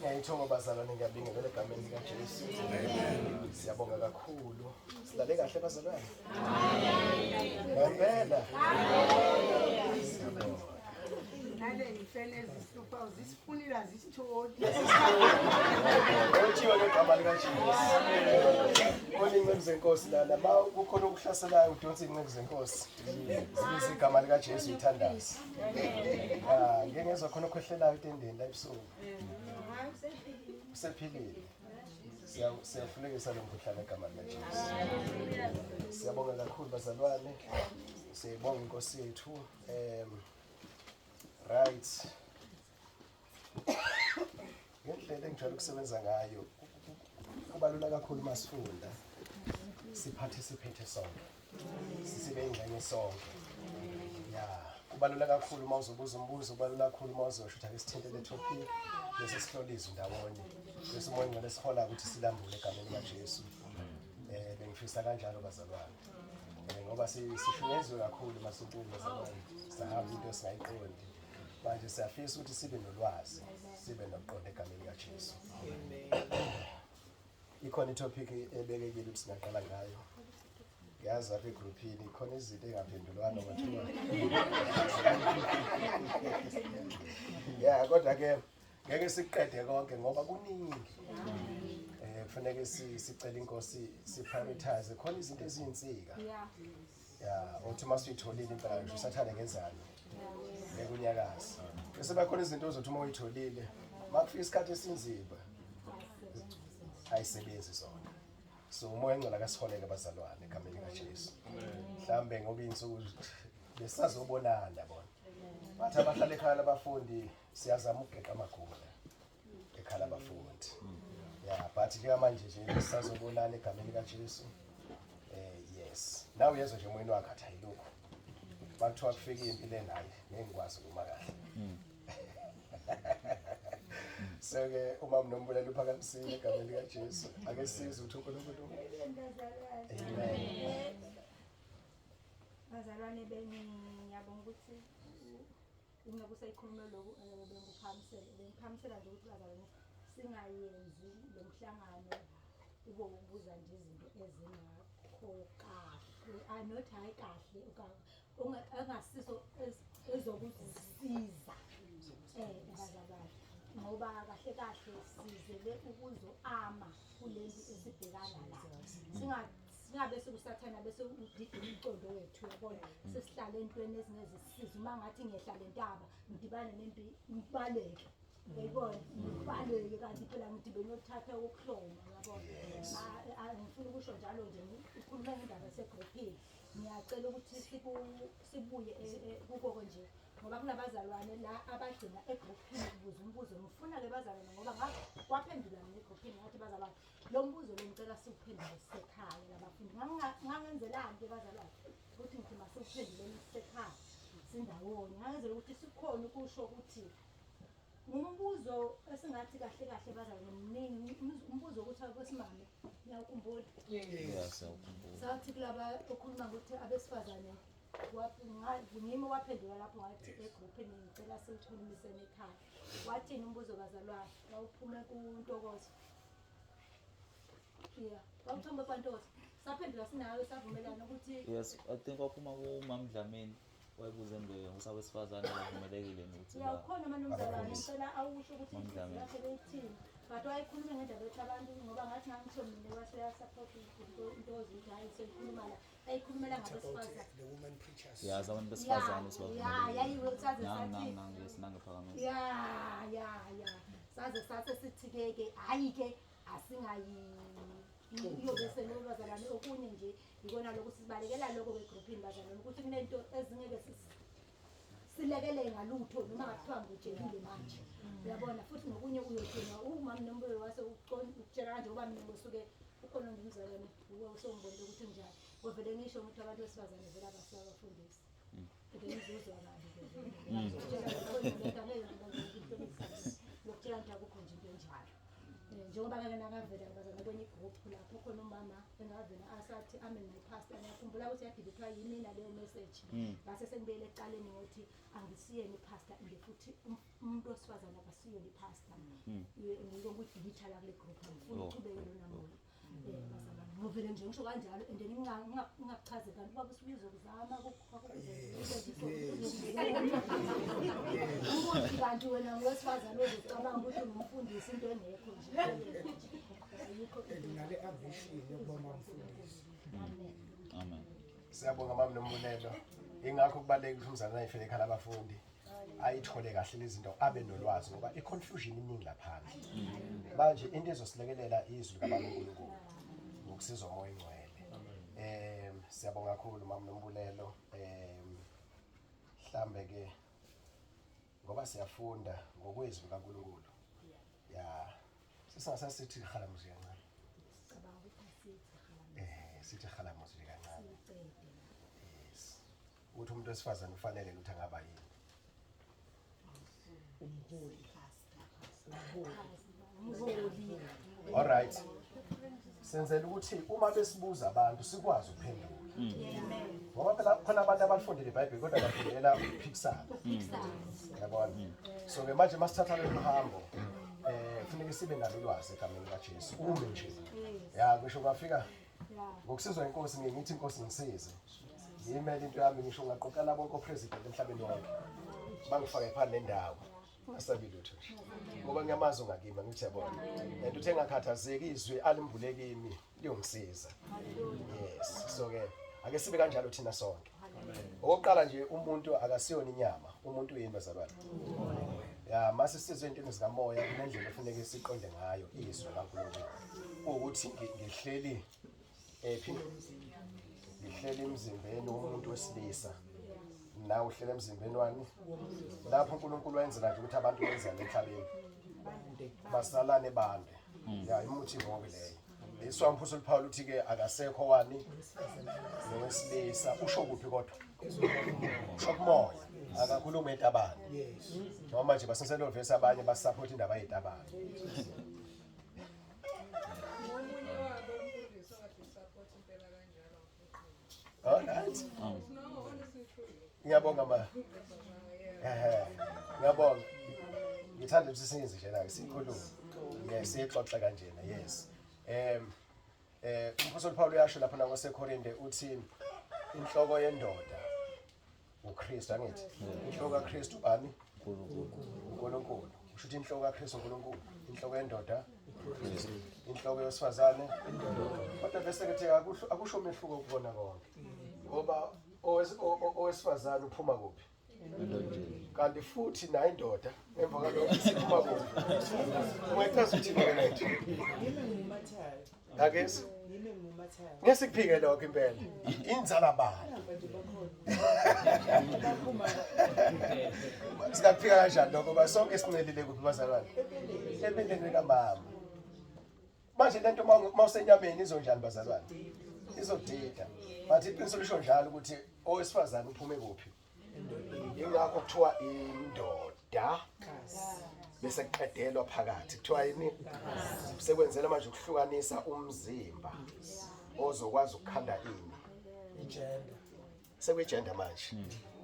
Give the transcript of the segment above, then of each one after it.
Ngiyayithoba bazalwane ngiyabingelela egameni likaJesu. Amen. Siyabonga kakhulu. Silale kahle bazalwane. Amen. Ngempela. Amen. Siyabonga. Nale ngifene ezihlupha uzisifunile azisitholi. Othiwe ngegama likaJesu. Khona inceku zenkosi lana ma kukhona okuhlaselayo udonsa inceku zenkosi. Zibiza igama likaJesu ithandaze. Ah, ngeke ngezwa khona okhwehlelayo etendeni la ebusuku. Usephilile. Siyafunekisa lo mkhuhlane egameni likaJesu. Siyabonga kakhulu bazalwane. Siyibonga inkosi yethu. Right. Ngendlela engijwayele ukusebenza ngayo kubalula kakhulu uma sifunda siparticipate sonke. Sibe ingxenye sonke. Ya, kubalula kakhulu uma uzobuza umbuzo, kubalula kakhulu uma uzosho ukuthi ake sithinte le topic bese sihlola izwi ndawonye. Bese umoya ongcwele sihola ukuthi silambule egameni likaJesu. Bengifisa kanjalo bazalwane. Ngoba sishunyezwe kakhulu emasontweni bazalwane. Sahamba into esingayiqondi. Manje siyafisa ukuthi sibe nolwazi, sibe nokuqonda egameni likaJesu. Ikhona itopic ebekekile ukuthi singaqala ngayo. Ngiyazi apha egruphini khona izinto engaphendulwanga kwathiwa. Yeah, kodwa ke ngeke siqede konke ngoba kuningi. Kufanele sicele inkosi si prioritize khona izinto eziyinsika. Yeah, uthi uma usuyitholile impela ngisho usathane ngenzani? Ngeke unyakaze. Bese bakhona izinto ozothi uma uyitholile, makufika isikhathi esinzima ayisebenzi zona. So umoya ongcwele akasiholele bazalwane egameni likaJesu. Mhlambe ngoba insuku besazobonana yabona. Bathi abahlala ekhaya labafundi siyazama ukugeqa amagula ekhaya labafundi. Yeah, but njengamanje nje sisazobonana egameni likaJesu. Yes. Nawe uyezwa nje emoyeni wakhe athi ayilokhu. Bakuthiwa kufika impi le naye ngeke ngikwazi ukuma kahle. So ke uma mnombulela uphakamisile egameni likaJesu ake sizwe ukuthi uNkulunkulu. Amen. Bazalwane bengiyabonga ukuthi inceku seyikhulume lokhu bengiphakamisela bengiphakamisela nje ukuthi bazalwane singayenzi lo mhlangano ube ukubuza nje izinto ezingakho kahle not hayi kahle engasiso ezokusisiza bazalwane ngoba kahle kahle sizele ukuzo-ama kule nto sibhekana la. Singabe sikusathana bese udida umqondo wethu, uyabona. Sesihlale entweni ezingezisiza. Uma ngathi ngiyehla le ntaba ngidibane nempi, ngibaleke, uyayibona, ngibaleke, kanti phela ngithi beniyothatha ukuhloma, uyabona. Ngifuna ukusho njalo nje, ukhulume ngendaba yasegruphini. Ngiyacela ukuthi sibuye kukoko nje, ngoba kunabazalwane la abagcina egruphini kubuza umbuzo. Ngifuna-ke bazalwane, ngoba waphendula mina egruphini, ngathi, "Bazalwane, lo mbuzo lo ngicela siwuphendule sisekhaya labafundi." Ngangenzelani-ke bazalwane ukuthi ngithi masiwuphenduleni sisekhaya sindawonye? Ngangenzela ukuthi sikhona ukusho ukuthi ngumbuzo esingathi kahle kahle bazalwane mningi umbuzo ukuthi abesimame, ngiyawukhumbula. Yeah, siyawukhumbula. Sathi kulaba okhuluma ngokuthi abesifazane, ngimi waphendula lapho, ngathi egruphini ngicela siwukhulumisene ekhaya. Wathini umbuzo bazalwane? Wawuphume kuNtokozo, yeah, wawuthombe kwaNtokozo. Saphendula sinawe, savumelana ukuthi Yes, I think waphuma kuMam Dlamini, wayebuze nje ukuthi abesifazane bavumelekile yini ukuthi Ya, ukhona manomzalwane, ngicela awusho ukuthi Mam Dlamini. yakhe beyithini, but wayekhulume ngendaba yokuthi abantu, ngoba ngathi ngangisho mina, wase yasupport intokozo ukuthi hhayi, seyikhuluma la, ayikhulumela ngabesifazane. The women preachers. Yazi abantu besifazane Ya, yayiwe saze Nang sathi nang nang, yes, nangiphakamisa. Ya, saze sase sithi-ke ke hhayi-ke, asingayi iyobe selobazalwane. Okunye nje ikona lokhu sibalekela lokho egruphini bazalwane, ukuthi kunento ezingeke silekelele ngalutho noma ngathiwa ngikutshelile manje, uyabona. Futhi nokunye uyogcina umama nombulo wase ukutshela kanje, ngoba mina ngosuke ukhona nje umzalwane uwe usongibonile ukuthi njani, ngovele ngisho ukuthi abantu besifazane vele abasabafundisi. Ngizuzwa kabi ke vele. Ngizokutshela ngokutshela ukuthi akukho nje into enjalo. Njengoba kake nakavela bazana kwenye igroup lapho khona umama engavela asathi, "Amen, my pastor." Ngiyakhumbula ukuthi yadelethwa yimina leyo message. Ngase sengibuyele ekuqaleni ngothi angisiyena ipastor and futhi umuntu wesifazane akasiyona ipastor. Ngiko ukuyidelete la kule group, ngifuna uchubeke lona moya. Bazalwane, ngovele nje ngisho kanjalo and then ngingakuchazi, kanti ubaba usubizo kuzama ukuthi kanti wena ngowesifazane ozocabanga ukuthi ungumfundisi, into engekho nje, ayikho. And nale ambition yokuba umfundisi. Amen. Amen. Siyabonga mama Nombulelo. Ingakho kubalulekile ukuthi umzalwane ayifele ekhala abafundi. Ayithole kahle lezi zinto, abe nolwazi, ngoba i-confusion iningi laphandle. Manje into ezosilekelela izwi likaBaba uNkulunkulu ngokusizwa uMoya oNgcwele. Siyabonga kakhulu mama Nombulelo. Mhlambe ke ngoba siyafunda ngokwezwi likaNkulunkulu. Ya. Sisingase sithi halamuzi kancane. Cabanga ukuthi asithi Sithi halamuzi kancane. sicede. Yes. Ukuthi umuntu wesifazane ufanele ukuthi angaba yini? Umholi. Umholi. Alright. Senzela ukuthi uma besibuza abantu sikwazi ukuphendula. Ngoba phela khona abantu abalifundile iBhayibheli kodwa bafundela ukuphikisana. Yabona? So ke manje masithatha lolu hambo kufuneka sibe nalo ulwazi egameni likaJesu. Ume nje. Ya, ngisho kwafika ngokusizwa inkosi, ngiye ngithi, "Inkosi ngisize." Ngiyimele into yami, ngisho ngaqoqela bonke opresident emhlabeni wonke. Bangifake phandle nendawo. Ngasabi lutho nje. Ngoba ngiyamazi ongakimi, ngithi yabona. And uthe ngakhathazeki, izwi alimbule kimi liyongisiza. Yes. So ke ake sibe kanjalo thina sonke. Okokuqala nje, umuntu akasiyona inyama, umuntu uyini bazalwane? Ya, mase sizwe intini zikamoya, kunendlela efuneke siqonde ngayo izwi laNkulunkulu. Ukuthi ngihleli ephi? Ngihleli emzimbeni womuntu wesilisa. Nawe uhleli emzimbeni wani? Lapho uNkulunkulu wenzela nje ukuthi abantu benzani emhlabeni? Basalane bande. Ya, imuthi ngoke leyo. Iswa umphostoli Paul uthi ke akasekho wani nowesilisa, usho kuphi kodwa? Usho kumoya. Akakhuluma entabane. Noma nje basenselo verse, abanye basupport indaba yetabane. Omunye wabo umfundisi okade usupport impela kanjalo. All right. No, honestly, truly. Ngiyabonga ma. Ngiyabonga. Ngithanda ukuthi siyenze nje la sikhulume. Yes, sixoxe kanjena. Yes. Umphostoli Paul uyasho lapha nakwaseKorinte, uthi inhloko yendoda uKristu, angithi? Inhloko kaKristu bani? uNkulunkulu. uNkulunkulu. Usho ukuthi inhloko kaKristu uNkulunkulu. Inhloko yendoda. Inhloko yosifazane. Kodwa bese kethi akusho akusho umehluko kubona konke. Ngoba owesifazane uphuma kuphi? Kanti futhi nayo indoda emva kwalokho siphuma kuphi? Ungachaza uthini ke lento? Yimi ngimumathayo. Akesi? Yimi ngimumathayo. Ngeke sikuphike lokho impela. Inzala bani? Abantu bakhona. Baphuma Singakuphika kanjani lokho ngoba sonke sincelile kuphi bazalwane? Ebeleni kamama. Manje lento uma usenyameni izonjani bazalwane? Izodida. But iqiniso lisho njalo ukuthi owesifazane uphume kuphi? Ingakho kuthiwa indoda bese kuqedelwa phakathi kuthiwa yini? Sekwenzela manje ukuhlukanisa umzimba ozokwazi ukukhanda ini? Igender. Sekuyigender manje.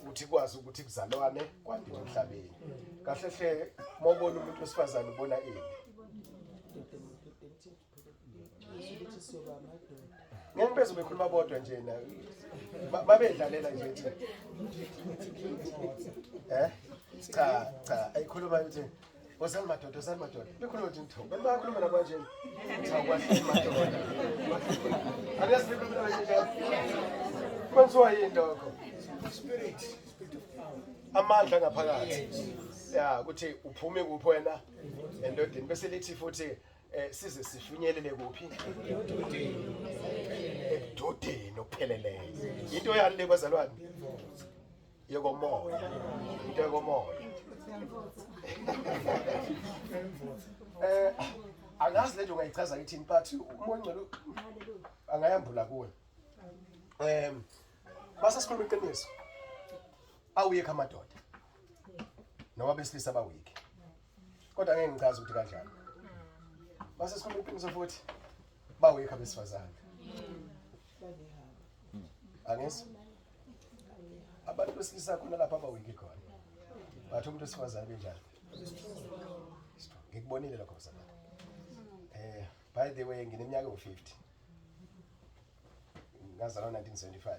Ukuthi kwazi ukuthi kuzalwane kwandiwe emhlabeni. Kahle hle mawubona umuntu wesifazane ubona ini? Ukuthi siyoba amadoda. Ngeke ngibeze bekhuluma bodwa nje na. Babedlalela nje thi. Eh? Cha, cha, ayikhuluma ukuthi Wozani madoda, wozani madoda. Bekhuluma ukuthi ngitho. Bayakhuluma na kanje. Cha kwahle madoda. Angazi bekhuluma kanje. Kwenziwa yini lokho? Spirit, spirit of power. Amandla ngaphakathi. Ya, ukuthi uphume kuphi wena endodeni bese lithi futhi size sifinyelele kuphi? Ebudodeni okupheleleyo. Into yani le bazalwane? Yokomoya. Into yokomoya. Angazi lento ungayichaza ithini but umoya ongcwele angayambula kuwe. Mase sikhuluma iqiniso. Awuyekho amadoda. Noma besilisa bawiki. Kodwa ngeke ngichaze ukuthi kanjani. Mase sikhuluma iqiniso futhi bawuyekho abesifazane. Angizwa? Abantu besilisa khona lapha abawiki khona. Bathi umuntu wesifazane benjani? Ngikubonile lokho mzalwane. By the way ngineminyaka ewu-50. Ngazalwa 1975.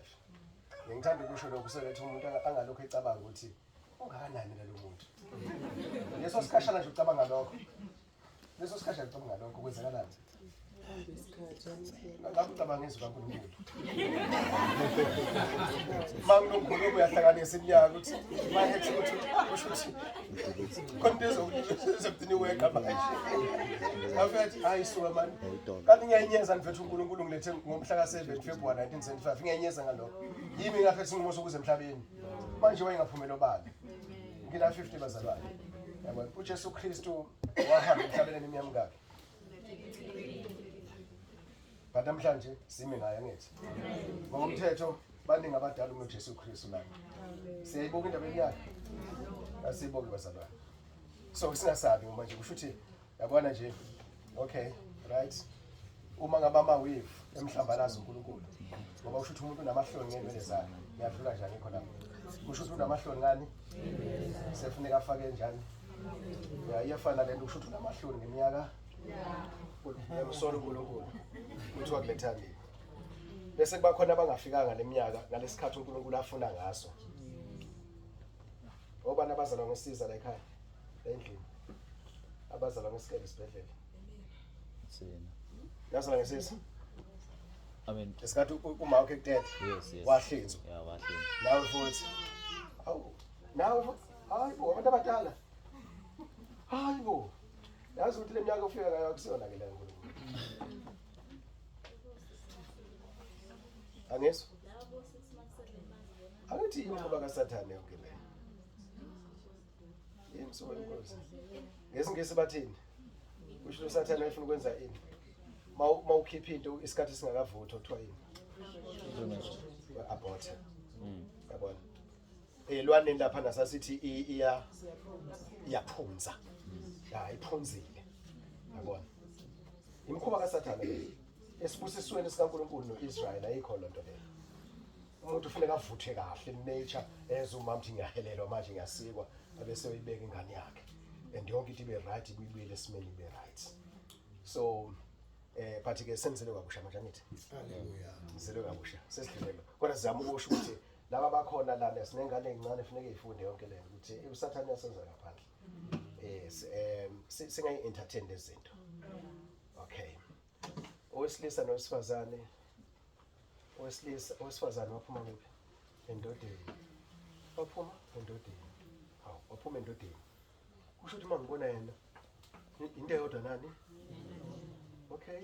Ngithanda ukusho lokhu sokuthi umuntu angalokho ecabanga ukuthi ungakanani lo muntu. Leso sikhashana nje ucabanga lokho. Leso sikhashana ucabanga lokho kwenzakalani? Ngabe ucabanga izwi kaNkulunkulu. Mangikhuluma uyahlanganisa iminyaka ukuthi mahethi ukuthi kusho ukuthi khona into ezokugcina iweqa manje. Afethi hayi suka mani. Kanti ngiyayinyeza ngifethu uNkulunkulu ngilethe ngomhla ka-7 February 1975 ngiyayinyeza ngalokho. Yimi ngafethu ngumoso ukuze emhlabeni. Manje wayengaphumela obala. Ngina 50 bazalwane. Yabona uJesu Kristu wahamba emhlabeni neminyaka emingaki? But namhlanje simi ngaye ngithi. Ngokomthetho baningi abadala kunoJesu Kristu la. Siyayibuka indaba eminyaka. Asiyibuki bazalwane. So singasabi ngoba nje kusho ukuthi yabona nje okay right uma ngaba ama wave emhlambalazo uNkulunkulu ngoba usho ukuthi umuntu unamahloni ngeenwele zakhe ngiyadlula nje angikho lapho kusho ukuthi unamahloni ngani sefuneka afake njani ya iyafana lento kusho ukuthi unamahloni ngeminyaka uyamsola uNkulunkulu ukuthi wakuletha nini bese kuba khona abangafikanga leminyaka ngalesikhathi uNkulunkulu afuna ngaso obani abazalwa ngosiza la ekhaya endlini abazalwa ngesikele esibhedlela Sina. Yazalwa ngesisa I mean esikhathi uma wakhe kuthethe yes yes. Wahlinzwa. Yeah, wahlinzwa. Nawe futhi. Awu, nawe futhi. Hayi bo, abantu abadala. Hayi bo. Yazi ukuthi leminyaka ufika ngayo akusiyona ke le nkulumo. Angizwa? Angithi inxuba kaSathane yonke le. Yimsuka inkosi. NgesiNgisi bathini? Kusho uSathane wayefuna ukwenza ini? Mawukhipha into isikhathi singakavuthwa kuthiwa yini? Abort. Yabona. Elwaneni lapha nasasithi iya iyaphunza. Ya iphunzile. Yabona. Imikhuba kaSathane le. Esibusisweni sikaNkulunkulu noIsrael ayikho lonto leyo. Umuntu ufuneka avuthe kahle nature ezwe umama uthi ngiyahelelwa manje ngiyasikwa abese uyibeka ingane yakhe. And yonke into ibe right ibuyele esimeni ibe right. So but ke senzelwe kabusha manje angithi. Hallelujah. Senzelwe kabusha. Sesidlulele. Kodwa sizama ukusho ukuthi laba bakhona lana sinengane ezincane funeke ifunde yonke le ukuthi uSathane uyasenza ngaphandle. Singayi entertain lezi zinto. Owesilisa nowesifazane, owesilisa owesifazane waphuma kuphi? Endodeni. Waphuma endodeni. Hawu, waphuma endodeni. Kusho ukuthi uma ngibona yena into eyodwa nani? Okay.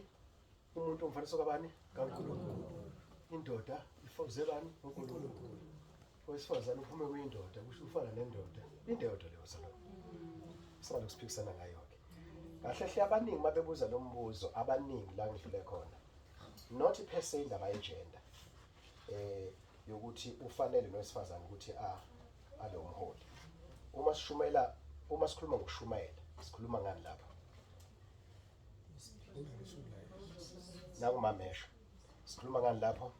Umuntu omfaniso kabani? KaNkulunkulu. Indoda ifuze bani? UNkulunkulu. Owesifazane uphume kuyindoda, kusho ufana nendoda. Into eyodwa leyo zalwane. Singalokhu siphikisana ngayo-ke. Kahle hle abaningi uma bebuza lo mbuzo, abaningi la ngidlule khona. Not per se indaba ye-gender. Yokuthi ufanele nowesifazane ukuthi a abe umholi. Uma sishumela, uma sikhuluma ngokushumayela, sikhuluma ngani lapha? Nakumamesho. Sikhuluma ngani lapho?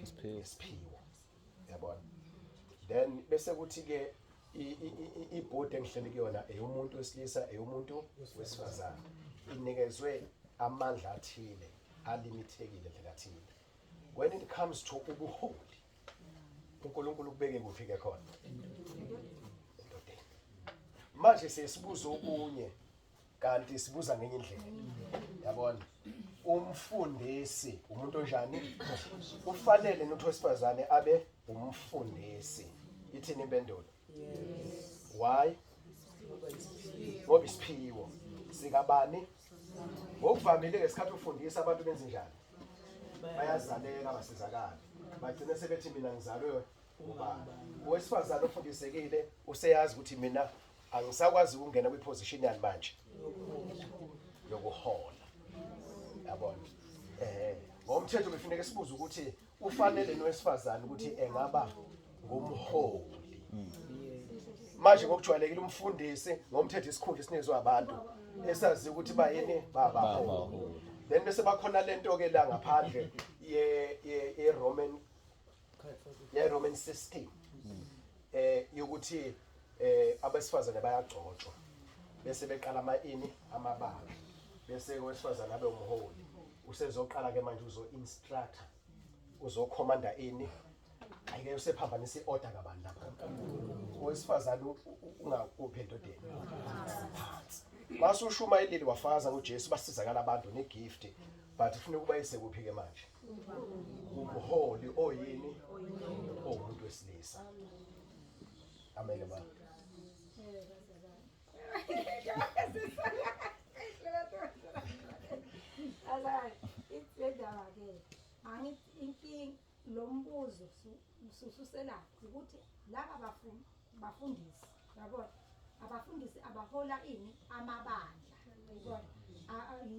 Isiphiwo. Isiphiwo. Yabona. Then bese kuthi ke ibhodi engihleli kuyona eyomuntu wesilisa, eyomuntu wesifazane. Inikezwe amandla athile, alimithekile ndlela athile. When it comes to ubuholi, uNkulunkulu kubeke kuphi ke khona? Endodeni. Manje sesibuza okunye kanti sibuza ngenye indlela. Yabona? Umfundisi umuntu onjani? Kufanele nokuthi wesifazane abe umfundisi. Ithini impendulo? Yes. Why? Ngoba isiphiwo sikabani? Ngokuvamile ngesikhathi ufundisa abantu benze njani? Bayazaleka, basizakala. Bagcine sebethi mina ngizalwe ubani. Owesifazane ofundisekile useyazi ukuthi mina angisakwazi ukungena kwiposition yani manje yokuhola. Yabona? Ngomthetho befuneka sibuze ukuthi ufanele nowesifazane ukuthi engaba ngumholi. Manje ngokujwayelekile umfundisi ngomthetho isikhundla esinikezwe abantu esazi ukuthi bayini babaholi. Then bese bakhona lento ke la ngaphandle ye Roman ye Roman system yokuthi abesifazane bayagcotshwa bese beqala ama ini amabandla, bese owesifazane abe umholi. Usezoqala ke manje uzo instructor, uzokhomanda ini. Ayike usephambanisa iorder kabani lapha. Owesifazane ungakuphi endodeni? Phansi. Mase ushumayelile wafakaza ngoJesu, basizakala abantu negift, but ufuna ukuba isekuphi ke manje? Umholi oyini? Owumuntu wesilisa. Amen ba. Angithi inkinga lo mbuzo usususela ukuthi laba bafundisi, yabona, abafundisi abahola ini amabandla, yabona,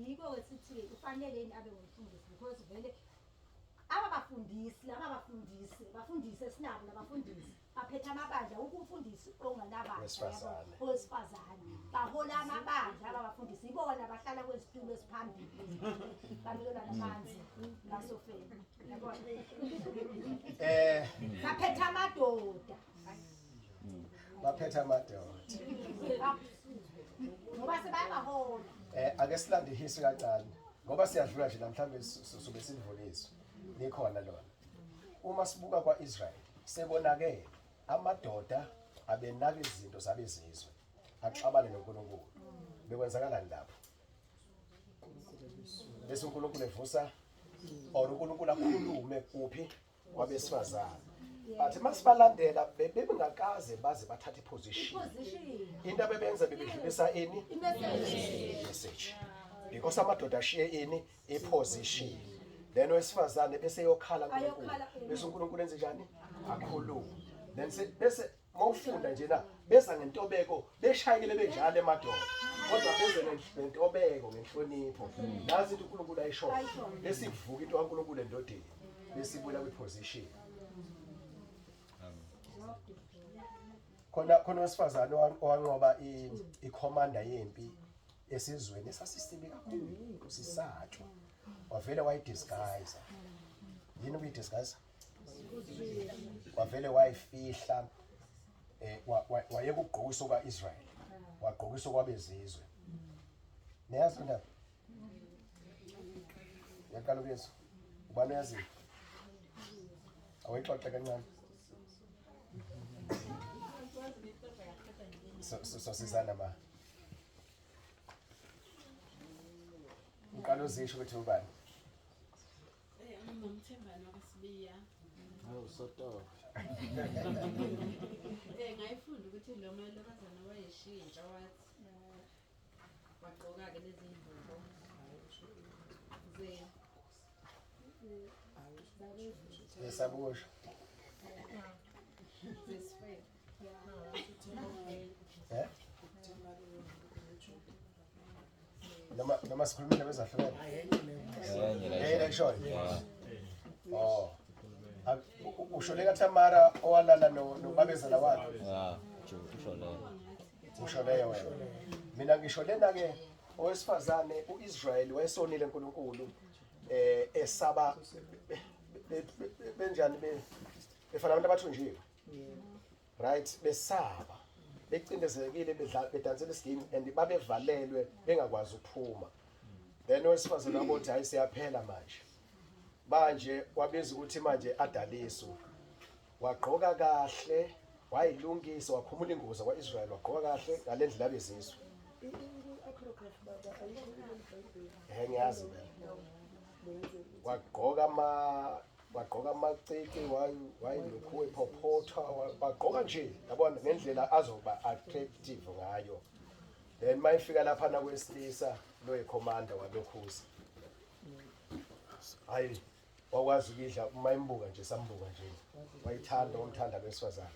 yiko ke sithi ufanele yini abe ngumfundisi, because vele ababafundisi laba bafundisi bafundisi esinabo labafundisi baphethe amabandla. Ukumfundisi ongenabandla Wesifazane. owesifazane bahola amabandla. Ababafundisi ibona bahlala kwezitulo esiphambili, babekelwa namanzi masofeni, yabona. Baphethe amadoda. Baphethe amadoda. Ngoba sebayabahola. Ake silande ihistory kancane ngoba siyadlula nje namhlanje, sobe sidluliswe likhona lona. Uma sibuka kwaIsrael sebonakele amadoda abenaka izinto zabezizwe axabane noNkulunkulu. Bekwenzakalani lapho? Bese uNkulunkulu evusa or uNkulunkulu akhulume kuphi? Kwabesifazane. But masibalandela bebengakaze baze bathathe iposition. Iposition. Into abebenza bebedlulisa ini? Imessage. Message. Because amadoda ashiye ini? Iposition. Then owesifazane bese yokhala kuNkulunkulu. Ayokhala, Bese uNkulunkulu enze njani? Akhulume. Then bese mawufunda nje na beza ngentobeko, beshayekile benjalo emadoda. Kodwa beze ngentobeko, ngenhlonipho. Nazi into uNkulunkulu ayishoyo. Bese ivuka into kaNkulunkulu endodeni. Bese ibuya kwiposition. Khona khona owesifazane owanqoba icommander yempi esizweni esasisibi kakhulu sisatshwa. Wavele wayidisguise. Yini ukuyidisguise? Wavele wayifihla, wayekugqokisa kwaIsrael, wagqokisa kwabezizwe. Niyazi indaba? Yaqala ukuyezwa. Ubani uyaziyo? Awuyixoxe kancane. So sizana ma. Uqala uzisho ukuthi ubani? Sibiya. Hawu sotobe. Ngayifunda ukuthi lo malokazana wayeshintsha wathi wagqoka-ke lezi ngubo ze Yesabusho. zesifebe. Eh? Noma sikhuluma indaba ezahlukene. Enye la. Eh, lekushoyo. Yeah. Oh. Usho le kaTamara owalala no nobabezala wakhe. Yeah, usho leyo. Usho leyo wena. Mina ngisho lena ke owesifazane uIsrael wayesonile uNkulunkulu esaba benjani befana abantu abathunjiwe. Right, besaba. Becindezelekile bedansela isigame and babevalelwe bengakwazi ukuphuma. Then owesifazane wabothi hayi siyaphela manje. Manje wabiza ukuthi manje adaliswe. Wagqoka kahle, wayilungisa, wakhumula ingubo zakwa-Israel, wagqoka kahle ngale ndlela abezizwe. I-apocrypha baba ayikho kuleli Bhayibheli. Ehe, ngiyazi vele. Wagqoka amacici, wayilokhu wayiphophotha, wagqoka nje, yabona ngendlela azoba attractive ngayo. Then mayifika laphana kwesilisa lo yi-commander walokhuza. Hayi, wakwazi ukuyidla uma imbuka nje, sambuka nje. Wayithanda, wamthanda lwesifazane.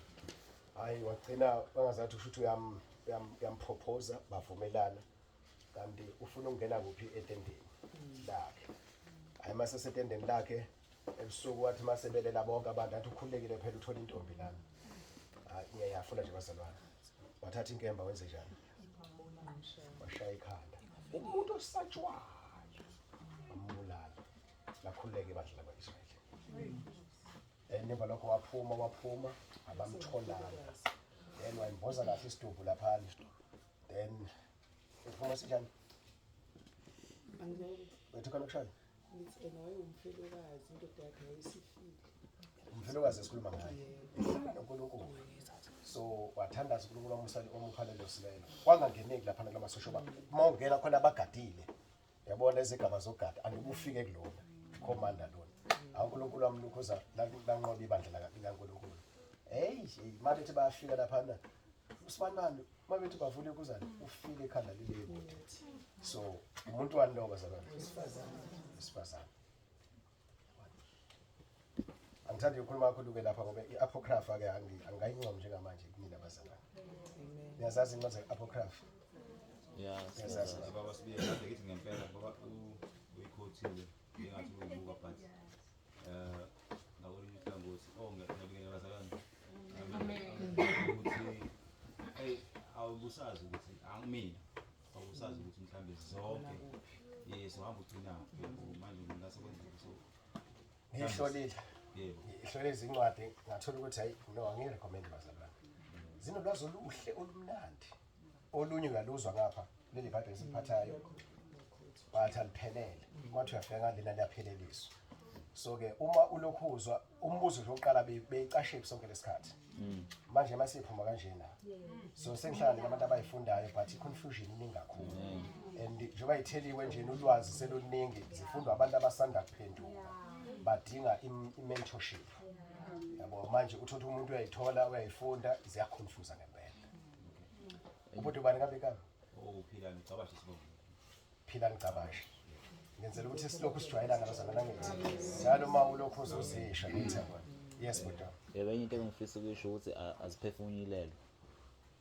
Hayi, wagcina wangazathi usho ukuthi uyamproposa, bavumelana. Kanti ufuna ukungena kuphi etendeni lakhe. Hayi, mase setendeni lakhe ebusuku wathi masebelela bonke abantu athi ukhululekile phela uthola intombi lana. Hayi, ngiyafuna nje bazalwane. Wathatha inkemba wenze njani? Washaya ikhanda. Umuntu osatshwayo wambulala. Lakhululeka ibandla lakwa-Israyeli. And emva lokho waphuma abamtholanga. Then wayimboza kahle isidumbu laphana. Then uphuma sinjani? Angeke Wethu khona kushaya. ngithi ena wayewumfelokazi indoda yakhe yayisifile. Umfelokazi esikhuluma ngaye. Ehlala noNkulunkulu. So wathandaza uNkulunkulu wamupha lelo silelo. Kwangangeneki laphana kulamasosha ba. Uma ungena khona abagadile. Yabona izigaba zogada andikufike kulona. Commander lona. uNkulunkulu wamlukhuza lanqoba ibandla likaNkulunkulu. Hey, manje bethi bayafika laphana. Usibanani mabethi bavule kuzana ufike ekhanda lile kude. So umuntu wani lo bazalwane? Wesifazane. Angithandi ukukhuluma kakhulu ke lapha ngoba i-apocrypha ke angayincomi njengamanje kunina bazalwane. Niyazazi incwadi ze-apocrypha? Yeah, Niyazazi. Baba Sibiya kade ngithi ngempela ngoba uyikhothile ngingathi uyibuka but ngakolunye uhlangothi oh ngiyabingelela bazalwane. Amen. Ukuthi hey awubusazi ukuthi angimina awubusazi ukuthi mhlambe zonke yes uhamba ugcina manje ngase kwenzeka so Ngihlolile. Yebo. Ngihlole izincwadi ngathola ukuthi hayi no angirecommend bazalwane. Zinolwazi oluhle olumnandi. Olunye uyaluzwa ngapha leli Bhayibheli esiliphathayo. Bathi aliphelele. Kwathi uyafika ngalena liyapheleliswa. So ke uma ulokhuzwa umbuzo nje oqala beyicashe sonke lesikhathi. Manje masiphuma kanjena. So sengihlala nabantu abayifundayo but i-confusion iningi kakhulu. And njengoba itheliwe nje ulwazi seluningi zifundwa abantu abasanda kuphenduka. Badinga i-mentorship. Yabo manje uthola umuntu uyayithola uyayifunda ziyaconfuse ngempela. Ubhuti ubani ngabe igama? Oh Philani Gcabashe sibonga. Philani Gcabashe. Ngenzela ukuthi silokhu sijwayelana bazalwana ngithi. Njalo uma ulokhu uzozisha ngithi yabona. Yes bhuti. Yebo, enye into engifisa ukuyisho ukuthi aziphefumulelwe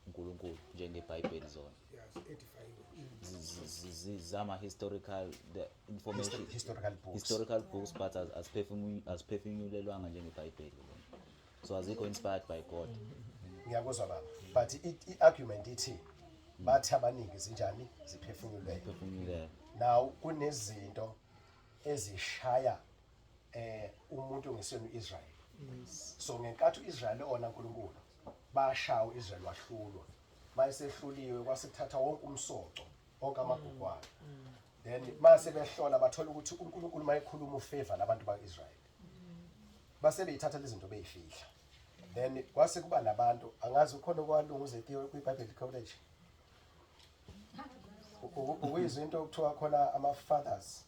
uNkulunkulu njengeBhayibheli zona. Yes, edifying. Zama historical the information Historical books. Historical books but aziphefumulelwanga njengeBhayibheli zona. So azikho inspired by God. Ngiyakuzwa baba. But i-argument ithi bathi abaningi zinjani ziphefumulelwe. Ziphefumulelwe. Now kunezinto ezishaya umuntu ngesenu Israel. So ngenkathi uIsrael ona uNkulunkulu bashaya uIsrael wahlulwa. Mayesehluliwe kwasekuthatha wonke umsoco, wonke amagugu akhe. Then mase behlola bathola ukuthi uNkulunkulu mayekhuluma ufavor labantu baIsrael. Base beyithatha lezi zinto beyifihla. Then kwase kuba nabantu angazi ukhona okwalungu uZethiwe kwiBible College. Ukuyizwa into okuthiwa khona ama fathers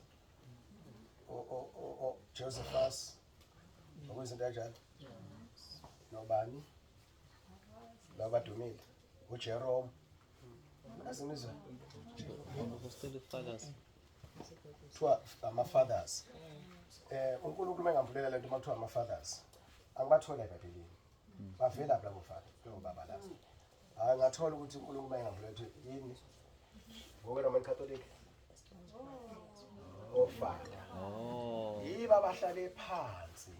o Josephus. Ukuzinto kanjalo. Nobani? Labadumile. UJerome. Azinizwa. Apostolic fathers. Kuthiwa ama-fathers. uNkulunkulu mengamvulela lento uma kuthiwa ama-fathers. Angibathola eBhayibhelini. Bavela labo father, labo baba labo. Hayi ngathola ukuthi uNkulunkulu mengamvulela ukuthi yini? Ngoke Roman Catholic. Ofada. Oh. Yiba abahlale phansi.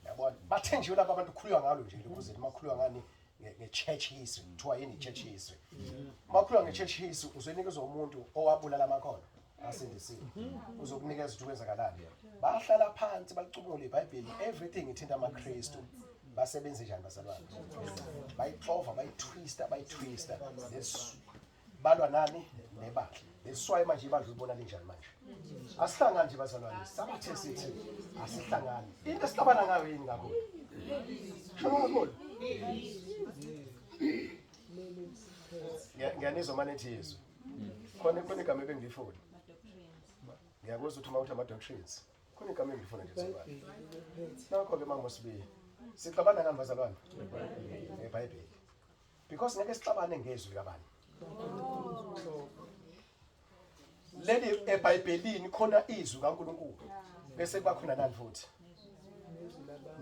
Yabona? Bathenjiwe laba abantu kukhulunywa ngalo nje ukuze makhulunywa ngani nge-church history. Kuthiwa yini i-church history? Makhulunywa nge-church history uzonikezwa umuntu owabulala amakholwa asindisiwe. Uzokunikeza ukuthi kwenzakalani. Bahlala phansi balicubungula iBhayibheli, everything ithinta amaKristu. Basebenze njani bazalwane? Bayixova, bayitwista, bayitwista. Balwa nani nebandla. Leswayo manje ibandla ulibona linjani manje? Asihlangani nje bazalwane, sabathe sithi asihlangani. Into esihlabana ngayo yini kakhulu? Sho kakhulu. Ngiyanizwa manje nithi izwi. Khona igama ebengilifuna. Ngiyakuzwa ukuthi uma uthi ama-doctrines. Khona igama engilifuna nje bazalwane. Nakho ke mama Sibiya. Sixabana ngani bazalwane? NgeBhayibheli. Because ngeke sixabane ngezwi kabani. Leli eBhayibhelini khona izwi kaNkuluNkulu. Bese kuba khona nani futhi?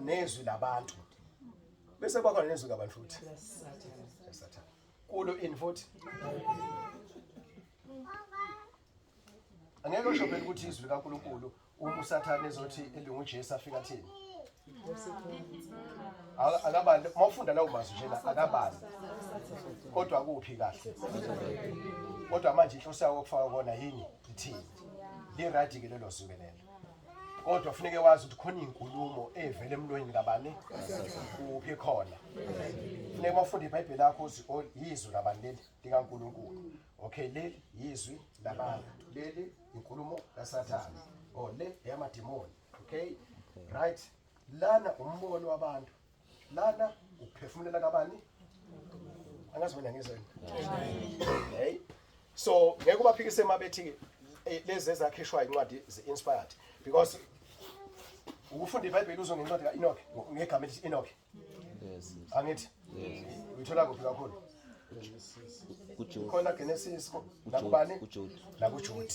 Nezwi labantu. Bese kuba khona nezwi kabantu futhi. Sathane. Kulo ini futhi? Angeke usho phela ukuthi izwi likaNkuluNkulu uma uSathane ezothi elinguJesu afika thini. Akabali mawufunda lawo mazwi nje la akabali. Kodwa kuphi kahle? Kodwa manje inhloso yawo okufaka kona yini? Ithini? Li right ke lelo zwi lelo. Kodwa kufuneke wazi ukuthi khona inkulumo evela emlonyeni kabani? Kuphi khona? Kufuneka mawufunda iBhayibheli lakho uzi yizwi labani leli likaNkuluNkulu. Okay, leli yizwi labantu. Leli inkulumo kaSathane. Oh le eyamadimoni. Okay? Right. Lana umbono wabantu. Lana ukuphefumulela kabani? Angazi wena ngizweni. Hey. So ngeke ubaphikise mabethi lezi ezakhishwa incwadi ze-inspired because ukufunda iBhayibheli uzwe ngencwadi ka-Enoch ngegama elithi Enoch. Yes. Angithi? Yes. Uyithola kuphi kakhulu? KuJude. Khona Genesis nakubani? KuJude. NakuJude.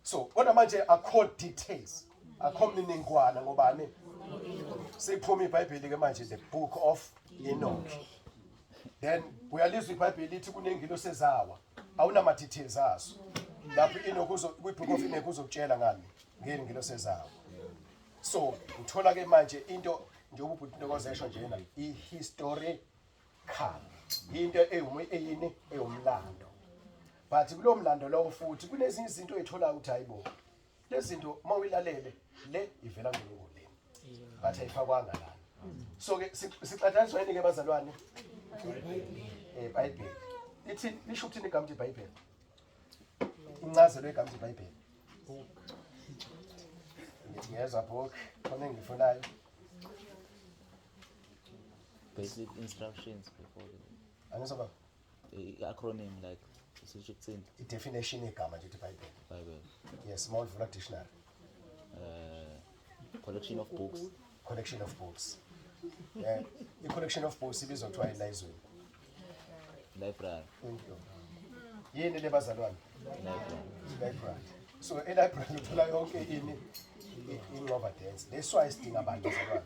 So kodwa manje akho details. Akho mniningwana ngobani? Siphuma iBhayibheli ke manje the book of Enoch. Then uyalizwa iBhayibheli lithi kunengilosi ezawa. Awunama details azo. Lapho Enoch uzo kwi book of Enoch uzokutshela ngani? Ngengilosi ezawa. So uthola ke manje into njengoba ubhuti Ntokozo esho njena i-historical. Into eyini eyomlando. But kulo mlando lowo futhi kunezinye izinto oyithola ukuthi hayibo. Lezi zinto uma uyilalele le ivela kuNkulunkulu le. But ayifakwanga lana. So ke sixathaniswa yini ke bazalwane? eBhayibheli. Lithi lisho ukuthini igama lithi iBhayibheli? Incazelo yegama lithi iBhayibheli. Ngiyezwa book khona engifunayo. Basic instructions before the Angizwa baba. Acronym like sisho ukuthini? I-definition yegama nje iBhayibheli. Bible. Yes, mawulivula dictionary. Collection of books. Collection of books. I-collection of books ibizwa kuthiwa yini la ezweni? Library. Thank you. Yini le bazalwane? Library. Library. So e-library uthola yonke ini ingxova dance. That's why sidinga abantu bazalwane.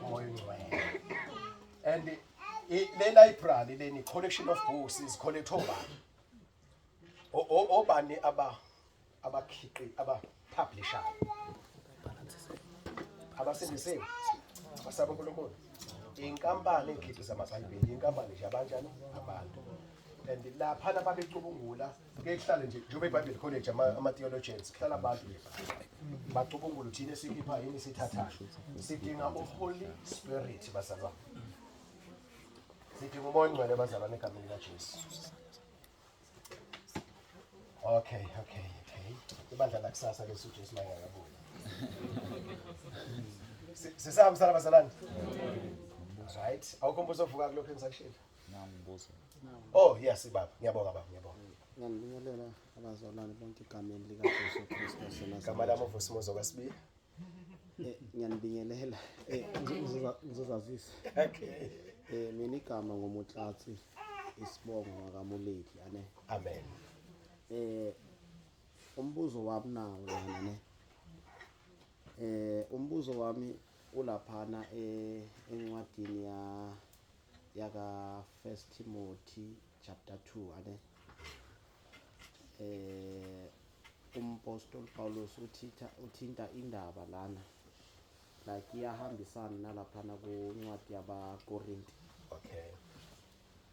Umoya ongcwele. And le library leni collection of books is collect obani? Obani abakhiqi aba-publisher. Abasindisiwe. Basaba uNkulunkulu. Inkampani ekhiqiza amaBhayibheli, inkampani nje abanjani abantu. And laphana babecubungula ke kuhlale nje njengoba iBhayibheli College ama-theologians kuhlala abantu nje bacubungula thina esikhipha yini sithathayo. Sidinga uHoly Spirit bazalwane. Sidinga uMoya oNgcwele bazalwane egameni likaJesu. Okay. Ibandla lakusasa lesu Jesu mayengakabuyi. Sisahambisana bazalwane? Right. Awukho umbuzo ovuka kulokho engisakushilo? Ngibuzo. Oh yes baba, ngiyabonga baba, ngiyabonga. Ngiyanibingelela abazalwane bonke egameni likaJesu Kristu waseNazaretha. Igama lami uVusimuzi kaSibiya. Ngiyanibingelela. Ngizozazisa. Okay. Mina igama ngoMotlatsi, isibongo ngakaMoledi, ane. Amen. Umbuzo wami nawo lana ne. Umbuzo wami ulaphana encwadini ya yaka 1 Timothy chapter 2, ane. Umpostoli Paulus uthinta indaba lana, like iyahambisana nalaphana kuncwadi yabaKorinte. Okay.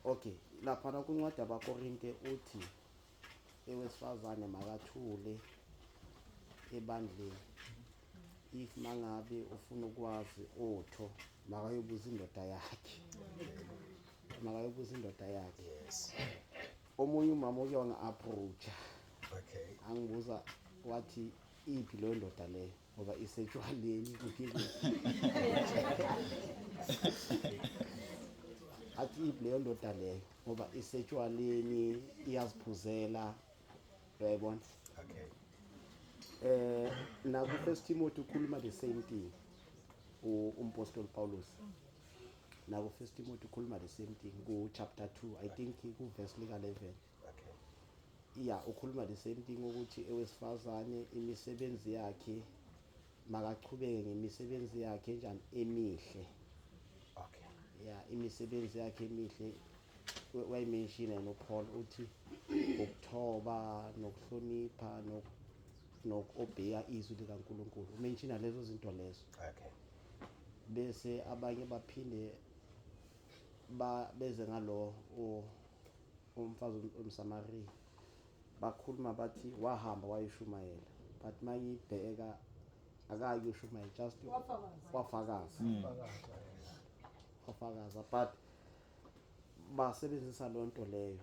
Okay, laphana kuncwadi yabaKorinte uthi ewesifazane makathule ebandleni. If mangabe ufuna ukwazi otho, makayobuza indoda yakhe. Makayobuza indoda yakhe. Yes. Omunye umama uke wanga-approach. Okay. Angibuza wathi iphi leyo ndoda leyo, ngoba isetshwaleni kuphi. Athi iphi leyo ndoda leyo, ngoba isetshwaleni, iyaziphuzela, uyayibona? Okay. Naku 1 Timothy ukhuluma the same thing, umpostoli Paulus. Naku 1 Timothy ukhuluma the same thing ku chapter 2, I think ku verse lika 11. Okay. Yeah, ukhuluma the same thing ukuthi ewesifazane imisebenzi yakhe makachubeke ngemisebenzi yakhe njani emihle. Okay. Yeah, imisebenzi yakhe emihle wayimention no Paul uthi ukuthoba nokuhlonipha nokobheya izwi likaNkuluNkulu. Umention lezo zinto lezo. Okay. Bese abanye baphinde beze ngalo umfazi umSamariya, bakhuluma bathi wahamba wayishumayela, but mangibheka akayi kuyoshumayela, just Wafakaza. wafakaza. Wafakaza, but basebenzisa lonto leyo,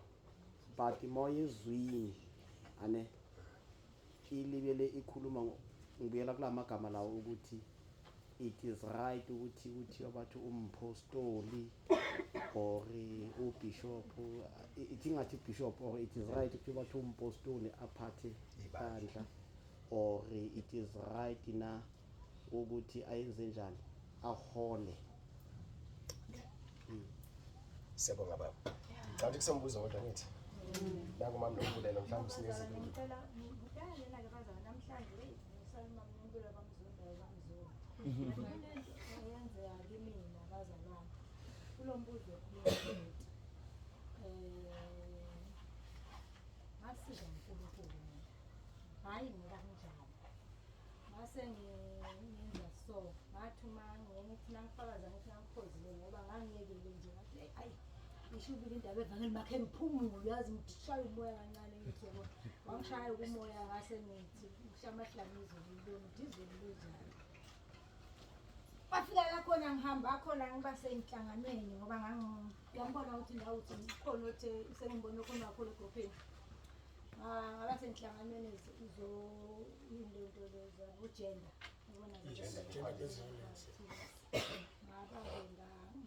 but moya ezwini ane ilibele ikhuluma ngibuyela kulamagama lawo ukuthi it is right ukuthi kuthiwa bathi umpostoli or ubishop, ithi ngathi bishop, or it is right ukuthi bathi umpostoli aphathe ibandla, or it is right na ukuthi ayenze njani, ahole. Siyabonga baba. Ngicabanga ukuthi kusembuzo kodwa ngithi. Nangu mama Nombulelo, mhlawumbe sinikeze Ngicela ngidala lena-ke bazalwane namhlanje, eyi, ngisale mama Nombulelo bamzondayo, bamzonda. Kunento eyenzeka kimina bazalwane. Kulo mbuzo okhuluma, ngasiza uNkulunkulu mina. Hhayi ngoba kunjalo. Ngase ngenza so, ngathi uma ngithi nangifakaza ngithi ngangiphozile ngoba ngangiyekile nje, ngathi eyi, ayi ishubile indaba evangeli, makhe ngiphumule, yazi ngishaya umoya kancane, ngithi yabo wangishaya umoya, ngase ngithi ngishaya amahlanu izulu lona, ngithi izulu linjani. Bafika la khona ngihamba khona ngiba seyinhlanganweni ngoba ngiyambona ukuthi la uthi khona othe sengimbone khona kakhulu egruphini. Ngaba senhlanganweni zo into lezo ugender, yabona. Gender-based violence. Ngaba-ke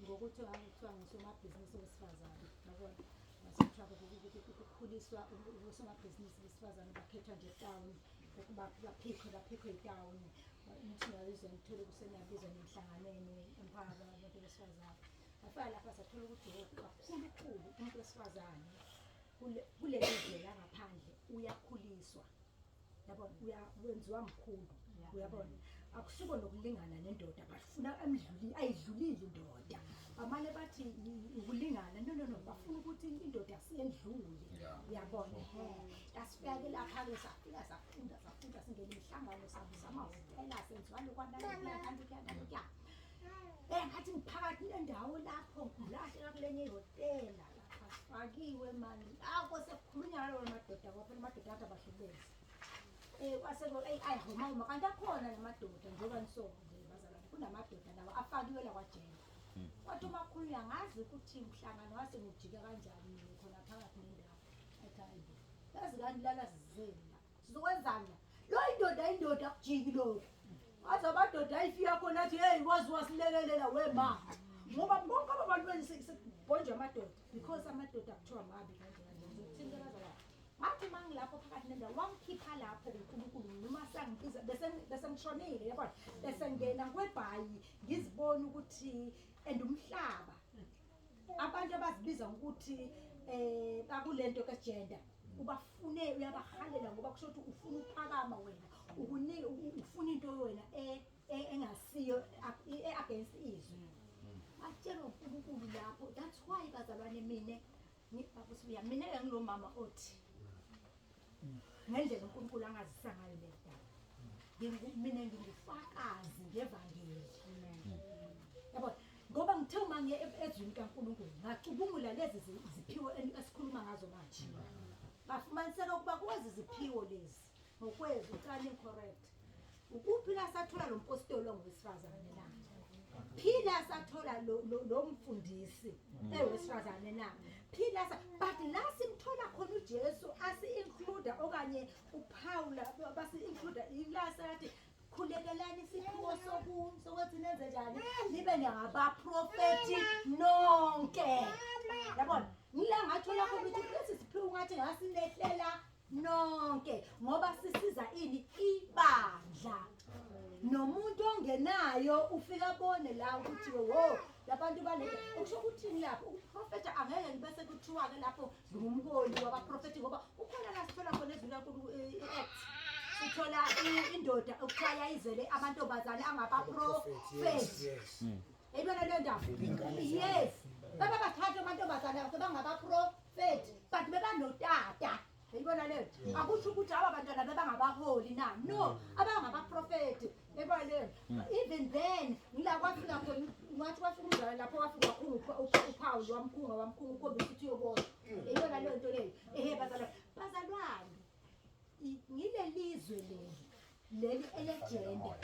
ngokuthi ngangithiwa ngusomabhizinisi wesifazane, yabona, ngasekuthiwa kukhuliswa osomabhizinisi besifazane, bakhethwa nje etawuni, baphikhwe etawuni, ngithi ngiyabizwa, ngithole kuseniyabizwa nemhlanganweni emphakathi wabantu besifazane. Ngafika lapha sathola ukuthi kakhulukhulu umuntu wesifazane kuleli zwe langaphandle uyakhuliswa, yabona, wenziwa mkhulu, uyabona, akusiko nokulingana nendoda, bafuna ayidlulile indoda, bamane bathi ukulingana, no no no, bafuna ukuthi indoda siyendlule, uyabona. Asifike lapha-ke safika safunda safunda singena imihlangano sabuza amahhotela senziwa lokwanalokuyakantokuyakantokuyaka. Ngathi ngiphakathi nendawo lapho ngilahleka kulenye ihhotela lapha sifakiwe mani lapho sekukhulunywa ngalowo madoda, ngoba phela amadoda athi abahlubezi. Kwase eyi ayi homa kanti akhona namadoda njengoba nisonke nje bazalwane, kunamadoda nawo afakiwe la kwajele. Kwathi uma kukhulunywa ngazi ukuthi umhlangano wase ngijika kanjani mina khona phakathi nendawo. Athi hayi bo, yazi kanti lana sizeni la, sizokwenzani la? Lo indoda indoda akujiki lokho. Waze amadoda ayifika khona athi hey wazi wasilekelela we ma. Ngoba bonke aba bantu sekubhonjwa amadoda because amadoda kuthiwa mabi kanje kanje. Ngizokuthini ke bazalwane? Ngathi uma ngilapho phakathi nendawo, wangikhipha lapho uNkulunkulu, noma sangibiza bese bese ngishonile, yabona, bese ngena kwebhayi, ngizibona ukuthi and umhlaba abantu abazibiza ngokuthi bakulento kagender ubafune, uyabahalela, ngoba kusho ukuthi ufuna ukuphakama wena, ukunika ufuna into wena engasiyo against izwi. Batshelwa uNkulunkulu lapho. That's why, bazalwane, mina ngibaba mina ke ngilo mama othi ngendlela uNkulunkulu angazisa ngayo le ndaba, mina ngingufakazi ngevangeli, yabo, ngoba ngithe uma ngiye ezwini kaNkulunkulu ngacubungula lezi ziphiwo esikhuluma ngazo manje, ngafumaniseka ukuba kwezi ziphiwo lezi ngokwezwi ucane correct, ukuphi la sathola lo mpostoli ongowesifazane na? Phila sathola lo mfundisi ewesifazane na? Phila sa but la simthola khona uJesu asi-include okanye uPaula basi-include, ila sathi khulekelani isiphiwo sokuthi nenze njani, nibe ngabaprofethi nonke, yabona. Ngila ngathola khona ukuthi lesi siphiwo ngathi ngasinehlela nonke, ngoba sisiza ini? Ibandla. Nomuntu ongenayo ufika abone la ukuthi wo labantu bale, ukusho ukuthini lapho ukuprofetha. Angeke ngibese kuthiwa-ke lapho ngingumholi wabaprofethi, ngoba ukhona la sithola khona ezwini kaNkulunkulu, i-Acts, sithola indoda okuthiwa yayizele amantombazane angabaprofethi. Yayibona leyo ndaba? Yes, baba bathathu amantombazane akhe bangabaprofethi, but bebanotata. Yayibona leyo? Akusho ukuthi aba bantwana bebangabaholi na? No, abangabaprofethi. Yayibona leyo? Even then ngila kwafika khona, ngathi kwafika umzala lapho, wafika wakhunga uPaul, wamkhunga, wamkhunga, ukhombisa ukuthi uyobona. Yayibona leyo nto leyo? Ehe, bazalwane, bazalwane, ngilelizwe leli elegender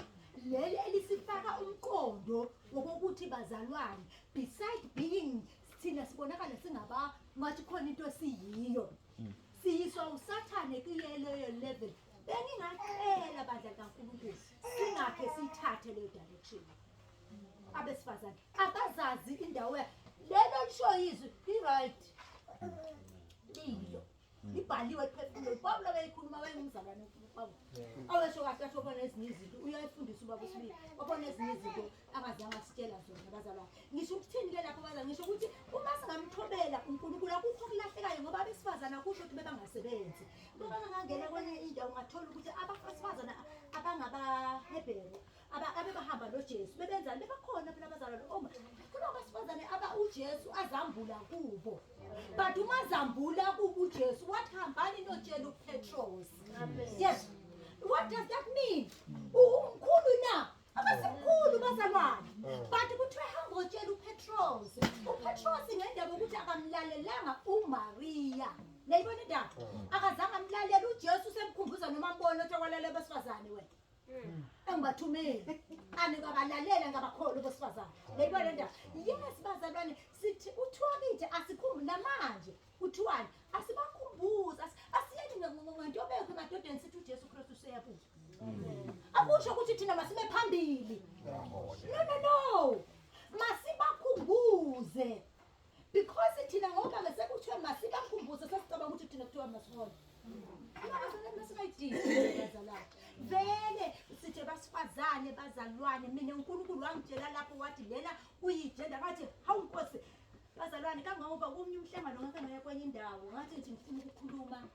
leli elisifaka umqondo wokuthi, bazalwane, beside being thina sibonakala singaba ngathi khona into esiyiyo, siyiswa usathane kuleyo level. Bengingacela, bandla kaNkulunkulu, singakhe siyithathe leyo direction. Abesifazane abazazi indawo lelo lisho izwi i-right, lilo libhaliwe ephefumulweni. Pawulo abeyikhuluma, wayengumzalwane uPawulo, awesho kahle kahle, wabona ezinye izinto, uyayifundisa ubaba usibili, wabona ezinye izinto akazange asitshela zona, bazalwane. Ngisho ukuthini-ke lapho, bazalwane? Ngisho ukuthi uma singamthobela uNkulunkulu akukho okulahlekayo, ngoba abesifazane akusho ukuthi bebangasebenzi. Ngoba ngangena kwenye indawo ngathola ukuthi abesifazane abangabahebheru abebahamba noJesu bebenzani? Bebakhona phela, abazalwane, oma kulo abesifazane aba uJesu azambula kubo, but uma zambula kubo uJesu wathi hambani notshela uPetros. Yes, what does that mean? Umkhulu na? Abasemkhulu, bazalwane, but kuthiwe hamba otshela uPetros. UPetros ngendaba yokuthi akamlalelanga uMaria, niyayibona indaba, akazange amlalele uJesu, usemkhumbuza noma mbona othi kwalalela abesifazane wena engibathumeli anikabalalela ngabakholwa besifazane. Niyayibona indaba? Yes, bazalwane, sithi kuthiwa kithi asikhumbi namanje, kuthiwani? Asibakhumbuze, asiyeni ngentobeko emadodeni, sithi uJesu Kristu useyabuya. Akusho ukuthi thina masime phambili. No, no, no, masibakhumbuze, because thina ngoba ke sekuthiwe masibakhumbuze, sesicabanga ukuthi thina kuthiwa masihole. Masingayidingi, bazalwane. Vele sithe basifazane, bazalwane, mina uNkulunkulu wangitshela lapho, wathi lena kuyigender. Ngathi hawu Nkosi. Bazalwane, kangangoba komunye umhlangano ngake ngaya kwenye indawo, ngathi ngithi ngifuna ukukhuluma,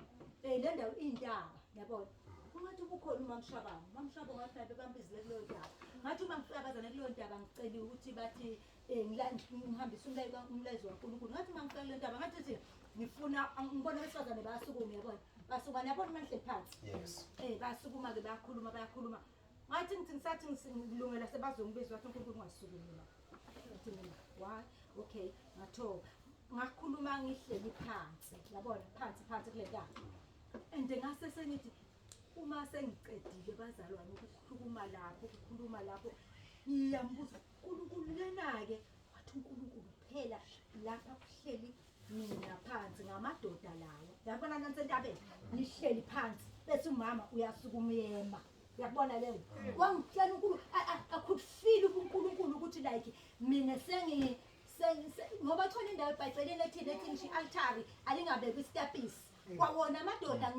le ndawo iyintaba, yabona, ungathi ubukhona umamshabango, umamshabango ngathi naye bebambizile kuleyo ndaba. Ngathi uma ngifika, bazane, kuleyo ndaba, ngiceliwe ukuthi bathi ngihambise umlayezo waNkulunkulu. Ngathi uma ngifika kuleyo ndaba, ngathi thi ngifuna ngibona abesifazane bayasukuma, yabona, basukuma, yabona, uma ngihleli phansi. Bayasukuma-ke, bayakhuluma, bayakhuluma. Ngathi ngithi ngisathi ngilungela sebazongibiza, wathi uNkulunkulu ungasukumi la. Ngathi mina why? Okay, ngathoba, ngakhuluma ngihleli phansi, yabona, phansi phansi kule ndaba. And ngase sengithi uma sengicedile, bazalwane, ukukhuluma lapho, ukukhuluma lapho, ngiyambuza uNkulunkulu lena-ke. Wathi uNkulunkulu phela lapha kuhleli mina phansi ngamadoda lawo, yabona, nansi entabeni nihleli phansi, bese umama uyasukuma uyema, uyakubona leyo? Wangitshela uNkulunkulu, I could feel uNkulunkulu ukuthi like mina sengi ngoba khona indawo ebhayibhelini ethini ethi ngisho i-altari alingabekwa isitepisi. Kwawona amadoda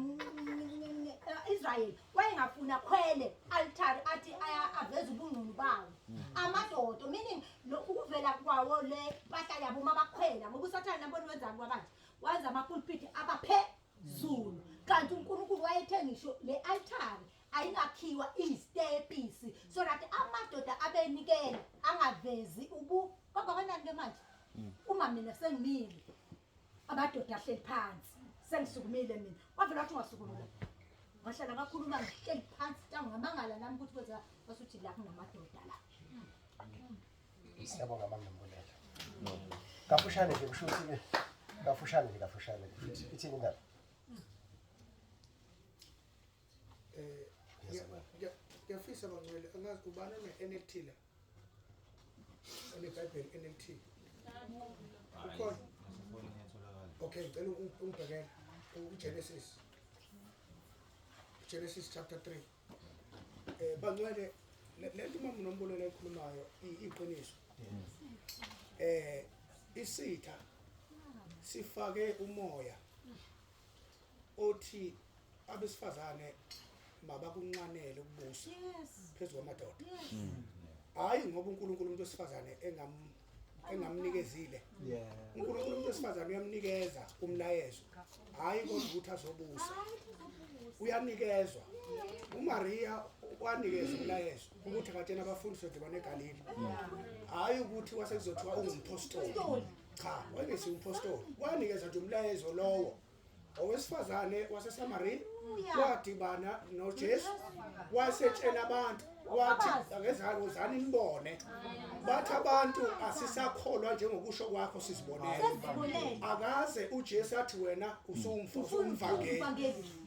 Israel wayengafuna khwele altare athi aveze ubungqunu bawo. Amadoda meaning lo ukuvela kwawo le mpahla yabo uma bakhwela ngoba uSathane nabona wenzani kwabanje. Wenza amapulpit abaphezulu. Kanti uNkulunkulu wayethe ngisho le altare ayingakhiwa izitepisi so that amadoda abenikela angavezi ubu kangakanani ke manje uma mina sengimile amadoda ahleli phansi sengisukumile mina wavele wathi ungasukumi la ngahlala ngakhuluma ngihleli phansi tangu ngamangala nami ukuthi kwenzeka wasuthi la kunamadoda la. Siyabonga mamnembulela. Kafushane nje kusho ukuthi ke kafushane nje kafushane nje futhi ithini indaba? Ngiyafisa bangcwele angazi ubani one-NLT la. OneBhayibheli NLT. Ukhona? Okay, ngicela ungibhekele uGenesis. Genesis chapter 3. Bangcwele le nto umama Nombulela ekhulumayo iqiniso. Isitha sifake umoya othi abesifazane mabakunxanele ukubusa phezu kwamadoda. Hayi ngoba uNkulunkulu umuntu wesifazane engamnikezile. uNkulunkulu umuntu wesifazane uyamnikeza umlayezo. Hayi kodwa ukuthi azobusa. Uyanikezwa. uMaria wanikezwa umlayezo ukuthi akatshena abafundi sodibana eGalile. Hayi ukuthi wasekuzothiwa ungumpostoli. Cha, wayengesiye umpostoli. Wanikeza nje umlayezo lowo. Owesifazane waseSamaria wadibana noJesu wasetshela abantu wathi akezani wozani nibone. Bathi abantu asisakholwa njengokusho kwakho sizibonele. Akaze uJesu athi wena usumvangeli.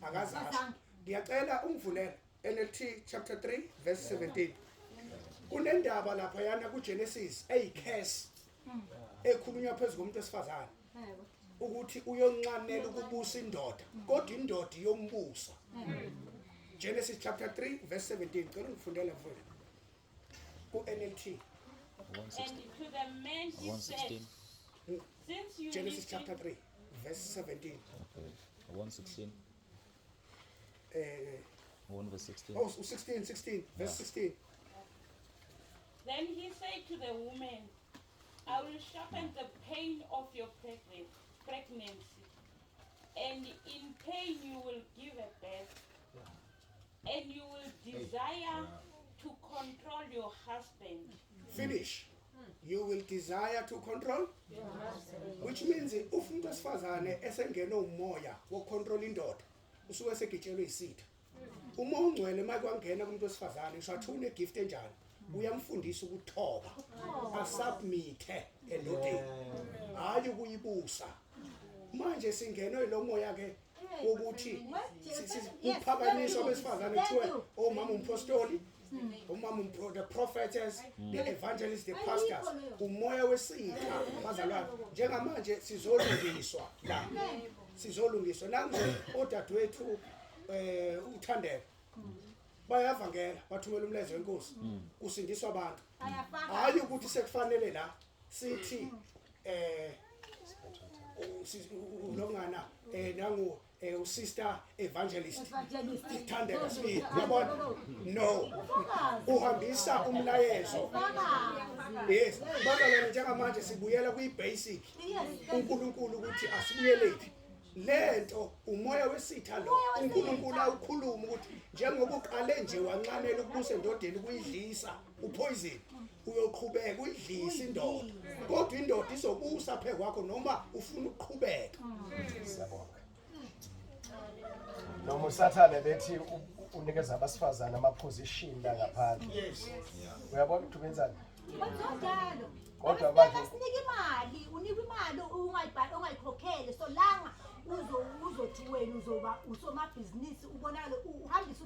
Akaze asho. Ngiyacela ungivulele NLT chapter 3 verse 17. Kunendaba lapha yana kuGenesis eyiCurse ekhulunywa phezulu komuntu wesifazane ukuthi uyonxanela ukubusa indoda kodwa indoda iyombusa. Genesis chapter 3 verse 17 cela ungifundele mfowethu ku NLT. And to the man he said, since you Genesis chapter 3 verse 17. Okay. 1:16. 1 verse 16. Oh, 16 16 verse 16. Then he said to the woman, I will sharpen the pain of your pregnancy, and in pain you will give a birth, and you will desire to control your husband. Finish. You will desire to control your husband. Which means if umuntu wesifazane esengena umoya wokucontrol indoda usuke esegitshelwe isitha. Uma ungcwele makwangena kumuntu wesifazane ngisho athi une gift enjani uyamfundisa ukuthoba asubmit endodeni hayi ukuyibusa. Manje singenwe lo moya ke ukuthi kuphakanyiswa besifazane kuthiwe omama umpostoli, umama the prophetess, the evangelists, the pastors, umoya wesitha bazalwane. Njengamanje sizolungiswa la, sizolungiswa nangu odadewethu uThandeka bayavangela bathumela umlayezo wenkosi kusindiswa abantu. Hayi ukuthi sekufanele la sithi ulongana nangu usister evangelist Thandeka Sibili yabona no uhambisa umlayezo. Yes bazalwane njengamanje sibuyela kwi basic uNkulunkulu ukuthi asibuyelephi lento umoya wesitha lo uNkulunkulu awukhuluma ukuthi njengoba uqale nje wanxanela ukubusa endodeni kuyidlisa upoison uyoqhubeka uyidlisa indoda kodwa indoda izobusa phe kwakho noma ufuna ukuqhubeka. Siyabonga. Noma uSathane bethi unikeza abasifazana ama position la ngaphandle. Yes. Uyabona ukuthi wenzani? Kanjalo. Kodwa manje sinika imali, unika imali ungayibhali ungayikhokhele so langa uzothi wena uzoba usomabhizinisi ubonakale uhambise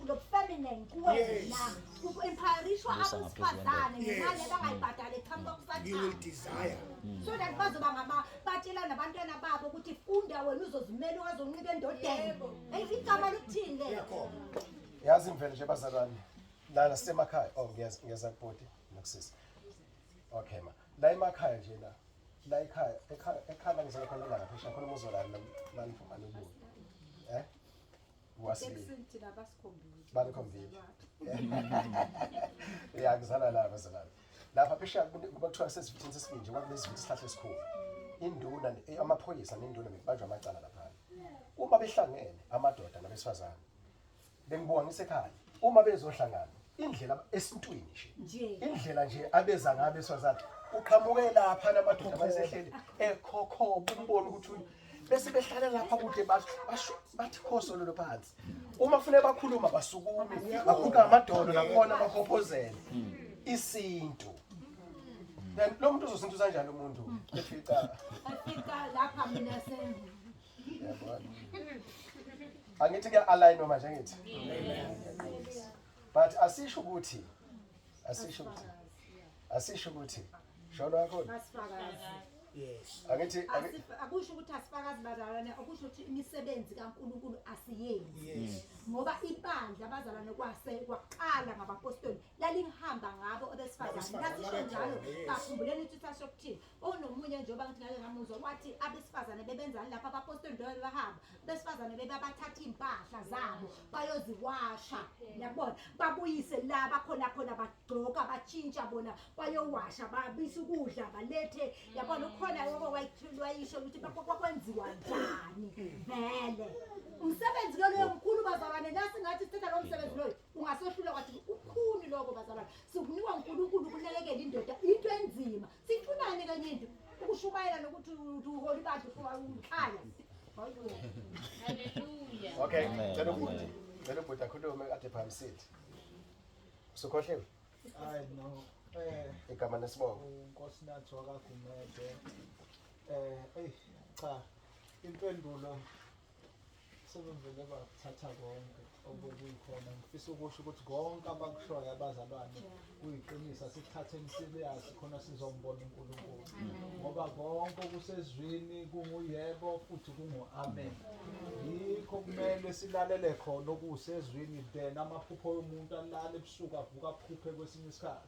lo feminine kuwena uempowerishwa abesifazane ngemali abangayibhadala eqhamuka kuSathane. You will desire so that bazoba ngama batshela nabantwana babo ukuthi funda wena uzozimela ungazoncika endodeni. Igama likuthini lelo? Yazi imvelo nje bazalwane lana sisemakhaya. Oh ngiyeza kubhuti nokusisi. Okay ma. La emakhaya nje la La ekhaya ekhaya ekhaya ngizona khona la phesheya khona umuzi la la nifumane ubuye. Eh? Wasibili. Ekuseni thina basikhombile. Banikhombile. Ya ngizalwa la bazalwane. Lapha phesheya kuba kuthiwa sesivithini sesibili nje kwakunesivithi isihlahla esikhulu. Induna amaphoyisa nenduna bekubanjwa amacala lapha. Uma behlangene amadoda nabesifazane bengibuka ngisekhaya uma bezohlangana indlela esintwini nje indlela nje abeza ngayo besifazane uqhamuke lapha namadoda mayesehleli ekhokhoba umbone ukuthi bese behlala lapha kude bathi khoso lolo phansi uma kufuneka bakhuluma basukumi baguqa amadolo nakhona bakhophozele isintu. Then lo muntu uzosintuza kanjani umuntu efica Afika lapha mina sen yabona angithi kuya align manje angithi but asisho ukuthi shona kakhulu. Asifakazi. Yes. Angithi Akusho ukuthi asifakazi bazalwane, akusho ukuthi imisebenzi kaNkulunkulu asiyenzi. Ngoba ibandla abazalwane kwase kwaqala ngabapostoli lalihamba ngabo abesifazane. Abesifazane Nasisho njalo babekhona, yes. Bakhumbuleni ukuthi sasho kuthini. Onomunye njengoba ngithi ngake ngamuzwa wathi abesifazane bebenzani lapha abapostoli njengoba bahamba abesifazane bebabathatha iy'mpahla zabo bayoziwasha yabona babuyise la bakhona khona bagcoka batshintsha bona bayowasha babisa ukudla balethe yabona ukhona woko wayisho ukuthi kwakwenziwa njani vele umsebenzi lo loyo mkhulu bazalwane nasingathi sithetha lo msebenzi loyo ungasohlula kwathi ukhuni lokho bazalwane sikunikwa uNkulunkulu ukunakekela indoda into enzima sifunani kanye into ukushumayela nokuthi uhola ibandla ukhaya. Hallelujah. Okay. Amen, Cela amen. ubhuti cela ubhuti akhulume kade phambisile usukhohliwe. Hayi no. Igama nesibongo. uNkosinathi wakaGumede. Ey cha impendulo sebevele bathatha konke obekuyikhona. Ngifisa ukusho ukuthi konke abakushoyo abazalwane kuyiqiniso asikuthatheni serious khona sizombona uNkulunkulu. Ngoba konke okusezwini kunguyebo futhi kungu-amen. Yikho kumele silalele khona okusezwini then amaphupho yomuntu alale ebusuku avuka aphuphe kwesinye isikhathi.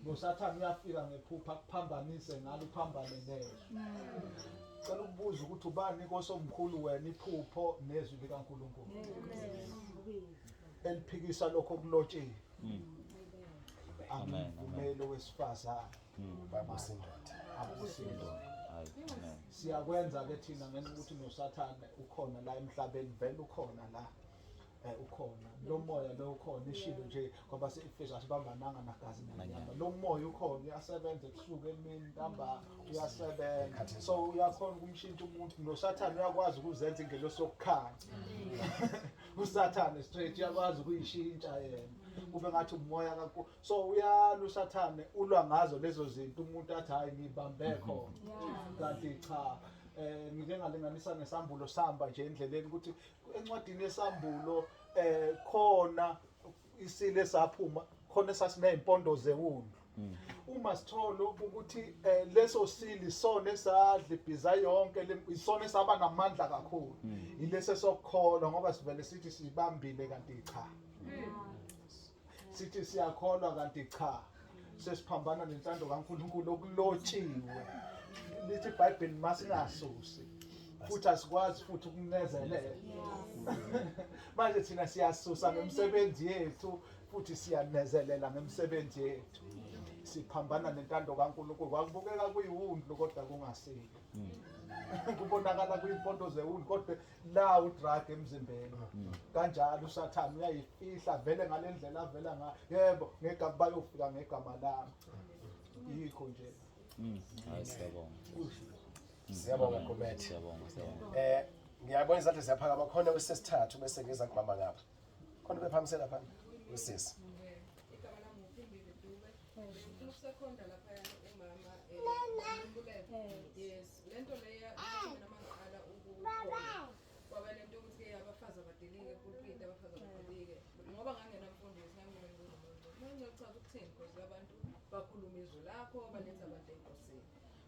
NoSathane uyafika ngephupha akuphambanise ngalo uphambane nezwi. Cela ukubuza ukuthi ubani kosomkhulu wena iphupho nezwi likaNkulunkulu eliphikisa lokho okulotshiwe. Amen, Angivumeli owesifazane babusa indoda. abuse indoda. Hayi, amen. Siyakwenza ke thina ngenxa ukuthi noSathane ukhona la emhlabeni vele ukhona la ukhona lo moya lo ukhona ishilo nje ngoba se-Efesu asibambananga nagazi nanyama lo moya ukhona uyasebenza ebusuku emini ntambama uyasebenza so uyakhona ukumshintsha umuntu noSathane uyakwazi ukuzenza ingelosi yokukhanya uSathane straight uyakwazi ukuyishintsha yena kube ngathi umoya kaNkulunkulu so uyalwa uSathane ulwa ngazo lezo zinto umuntu athi hayi ngibambe khona kanti cha ngike ngalinganisa ngesambulo samba nje endleleni ukuthi encwadini yesambulo khona isile saphuma khona sasinezimpondo zewundlu uma sithola ukuthi leso sili sona esadla ibhiza yonke isona esaba namandla kakhulu ilese sokukholwa ngoba sivele sithi sibambile kanti cha sithi siyakholwa kanti cha sesiphambana nentando kaNkulunkulu okulotshiwe lithi iBhayibheli masingasusi futhi asikwazi futhi ukunezelela manje thina siyasusa ngemisebenzi yethu futhi siyanezelela ngemisebenzi yethu siphambana nentando kaNkulunkulu kwakubukeka kuyiwundlu kodwa kungasilo kubonakala kuyimpondo zewundlu kodwa la udrug emzimbeni kanjalo uSathane uyayifihla vele ngalendlela avela ngayo yebo ngegama bayofika ngegama lami yikho nje. Hayi siyabonga. Siyabonga Gumede. Siyabonga, siyabonga. Ngiyabona izandla ziyaphakama khona wesesithathu bese ngiza kumama ngapha. Khona bephamisela lapha usisi. Igama lami nguPhimbile Dube. Ngifuna ukusekhonda laphayana umama Nkululeko. Yes, lento leya mina mangiqala ukukholwa kwaba lento ukuthi-ke abafazi abadilike epulpiti abafazi abadilike ngoba ngangena mfundisi ngangimele ngibuze umuntu ngizochaza ukuthini because abantu bakhuluma izwi lakho baletha abantu enkosini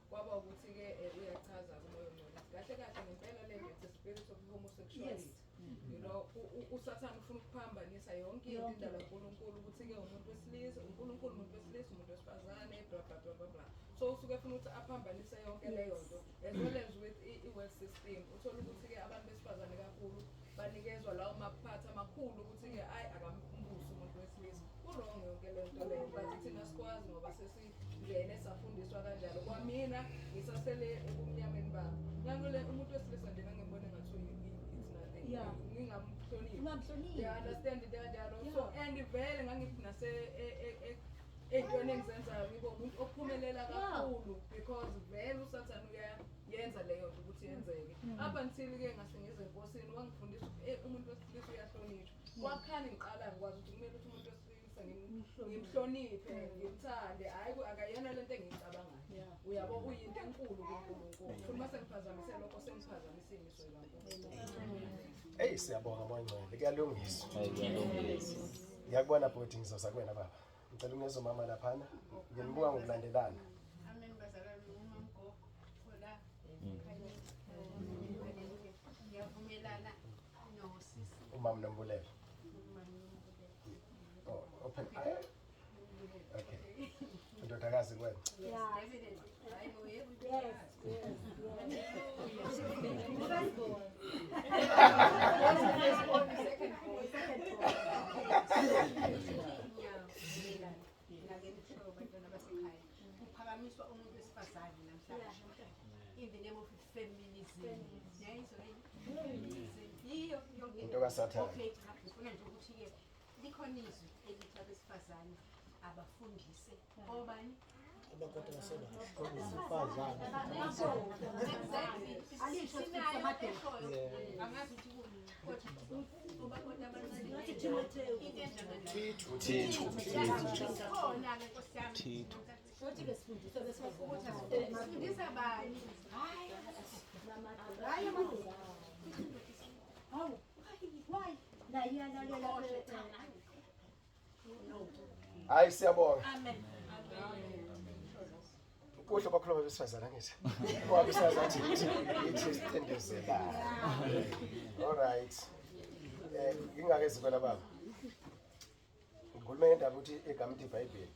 kwaba ukuthi-ke uyachaza kumoya ongcwele ukuthi kahle kahle ngempela le nto it's a spirit of homosexuality usathane ufuna ukuphambanisa yonke into indaba kaNkulunkulu ukuthi-ke umuntu wesilisa uNkulunkulu umuntu wesilisa umuntu wesifazane bla bla bla bla bla so usuke efuna ufuna ukuthi aphambanise yonke leyo nto, as well as with i-world system. Uthole ukuthi-ke abantu besifazane kakhulu banikezwa lawo maphathi amakhulu ukuthi-ke ayi, akambusi umuntu wesilisa. Ku-wrong yonke leyo nto leyo, but thina sikwazi ngoba sesingene safundiswa kanjalo. Kwamina ngisasele ebumnyameni bami. Ngangile umuntu wesilisa nje ngangimbona engathi it's nothing. Ngingamhloniphi. Ungamhloniphi. Yeah, understand into kanjalo. So and vele ngangithi nase ey'ntweni engizenzayo ngibe umuntu ophumelela kakhulu, because vele usathane uyayenza leyo nto ukuthi yenzeke. Up until-ke ngase ngize enkosini, wangifundisa ukuthi umuntu wesilisa uyahlonishwa. Kwakhani ngiqala ngikwazi ukuthi kumele ukuthi umuntu wesilisa ngimhloniphe, ngimthande. Hhayi, akayona lento engiyicabangayo. Uyabo, uyinto enkulu kuNkulunkulu. Futhi uma sengiphazamise lokho, sengiphazamise imiso kaNkulunkulu. Eyi, siyabonga Moya Ngcwele, kuyalungiswa. Hayi, kuyalungiswa. Ngiyakubona bhuti, ngizoza kuwena baba. Ngicela ungeza umama laphana. Nginibuka ngokulandelana. Amen bazalwane, umamgogo la. Ngiyavumelana nosisi. Umama Nombulelo. Oh, open eye. Okay. Indodakazi kuwena. Yeah. Definitely. Hayi bo, yebo. Yes. Firstborn. Second born. Second born. Ngiyavumelana nale nishoyo bantwana basekhaya. Kuphakamiswa umuntu wesifazane namhlanje. In the name of feminism. Yayizwa yini? Feminism. Yiyo yonke. Into kaSathane. Okay, cha, ngifuna nje ukuthi-ke likhona izwi elithi abesifazane abafundise obani? Abakodwa basebasha. Exactly. Alisho Sinayo amadoda. eshoyo. Angazi ukuthi kodwa obakodwa abancane. Ngathi Timotheo. Into enjengaleyo. Thithu. Thithu. Khona-ke Nkosi yami. Thithu. Shothi besifundiswa besifazane. Sifundisa bani? Hayi. Hayi amadoda. Hawu, why? Naye iyalalela phela. Hayi, siyabonga. Amen. Kuhle bakhuluma besifazane angithi. Ngoba besifazane athi ithi sicindezela. All right. Ngingake ezikweni baba. Ngikhuluma ngendaba ukuthi igama ithi iBhayibheli.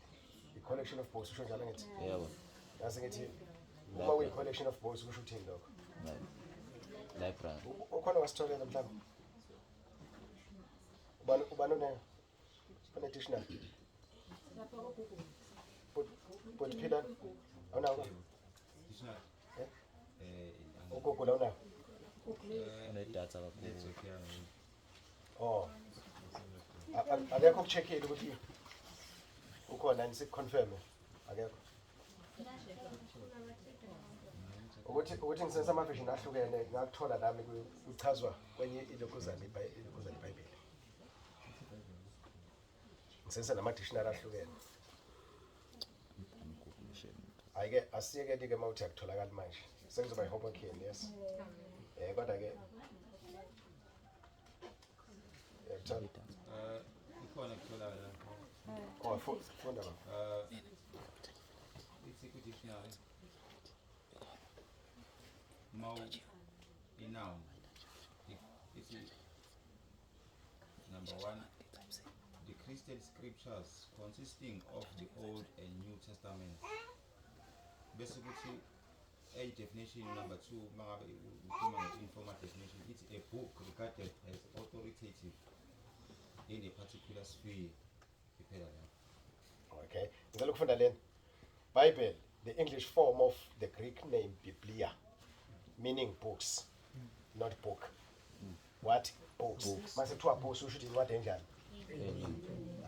I-collection of books, usho njalo ngithi. Yebo. Ngase ngithi uma kuyi collection of books kusho ukuthini lokho? Library. Ukhona wasitholela mhlawumbe? Ubani one dictionary? Lapha ko-Google. But phila awunawo? Dictionary. Eh? UGoogle awunawo? Unedatha kakhulu. Network yami. Oh. Akekho ukucheckile ukuthi ukhona yini, sikuconfirm. Akekho. Ukuthi ngisebenzisa ama-version ahlukene, ngakuthola nami kuchazwa kwenye ilokhuzana ilokhuzana iBhayibheli. Ngisebenzisa nama-dictionary ahlukene. Hhayi-ke asiyekeli-ke uma uthi akutholakali manje. Sekuzoba i-homework yenu, yes. Kodwa-ke uyakuthola? Ikhona kutholakala. Oh, funda baba. Ithi ku-dictionary. Mau i-noun. Ithi number 1, the Christian scriptures consisting of the Old and New Testaments. Bese kuthi a definition number 2, mangabe ukhuluma nge-informal definition, it's a book regarded as authoritative in a particular sphere. Iphela lapho. Okay. Ngicela ukufunda lena. Bible, the English form of the Greek name Biblia, meaning books, not book. What? Books. Mase kuthiwa books usho ukuthi incwadi enjani?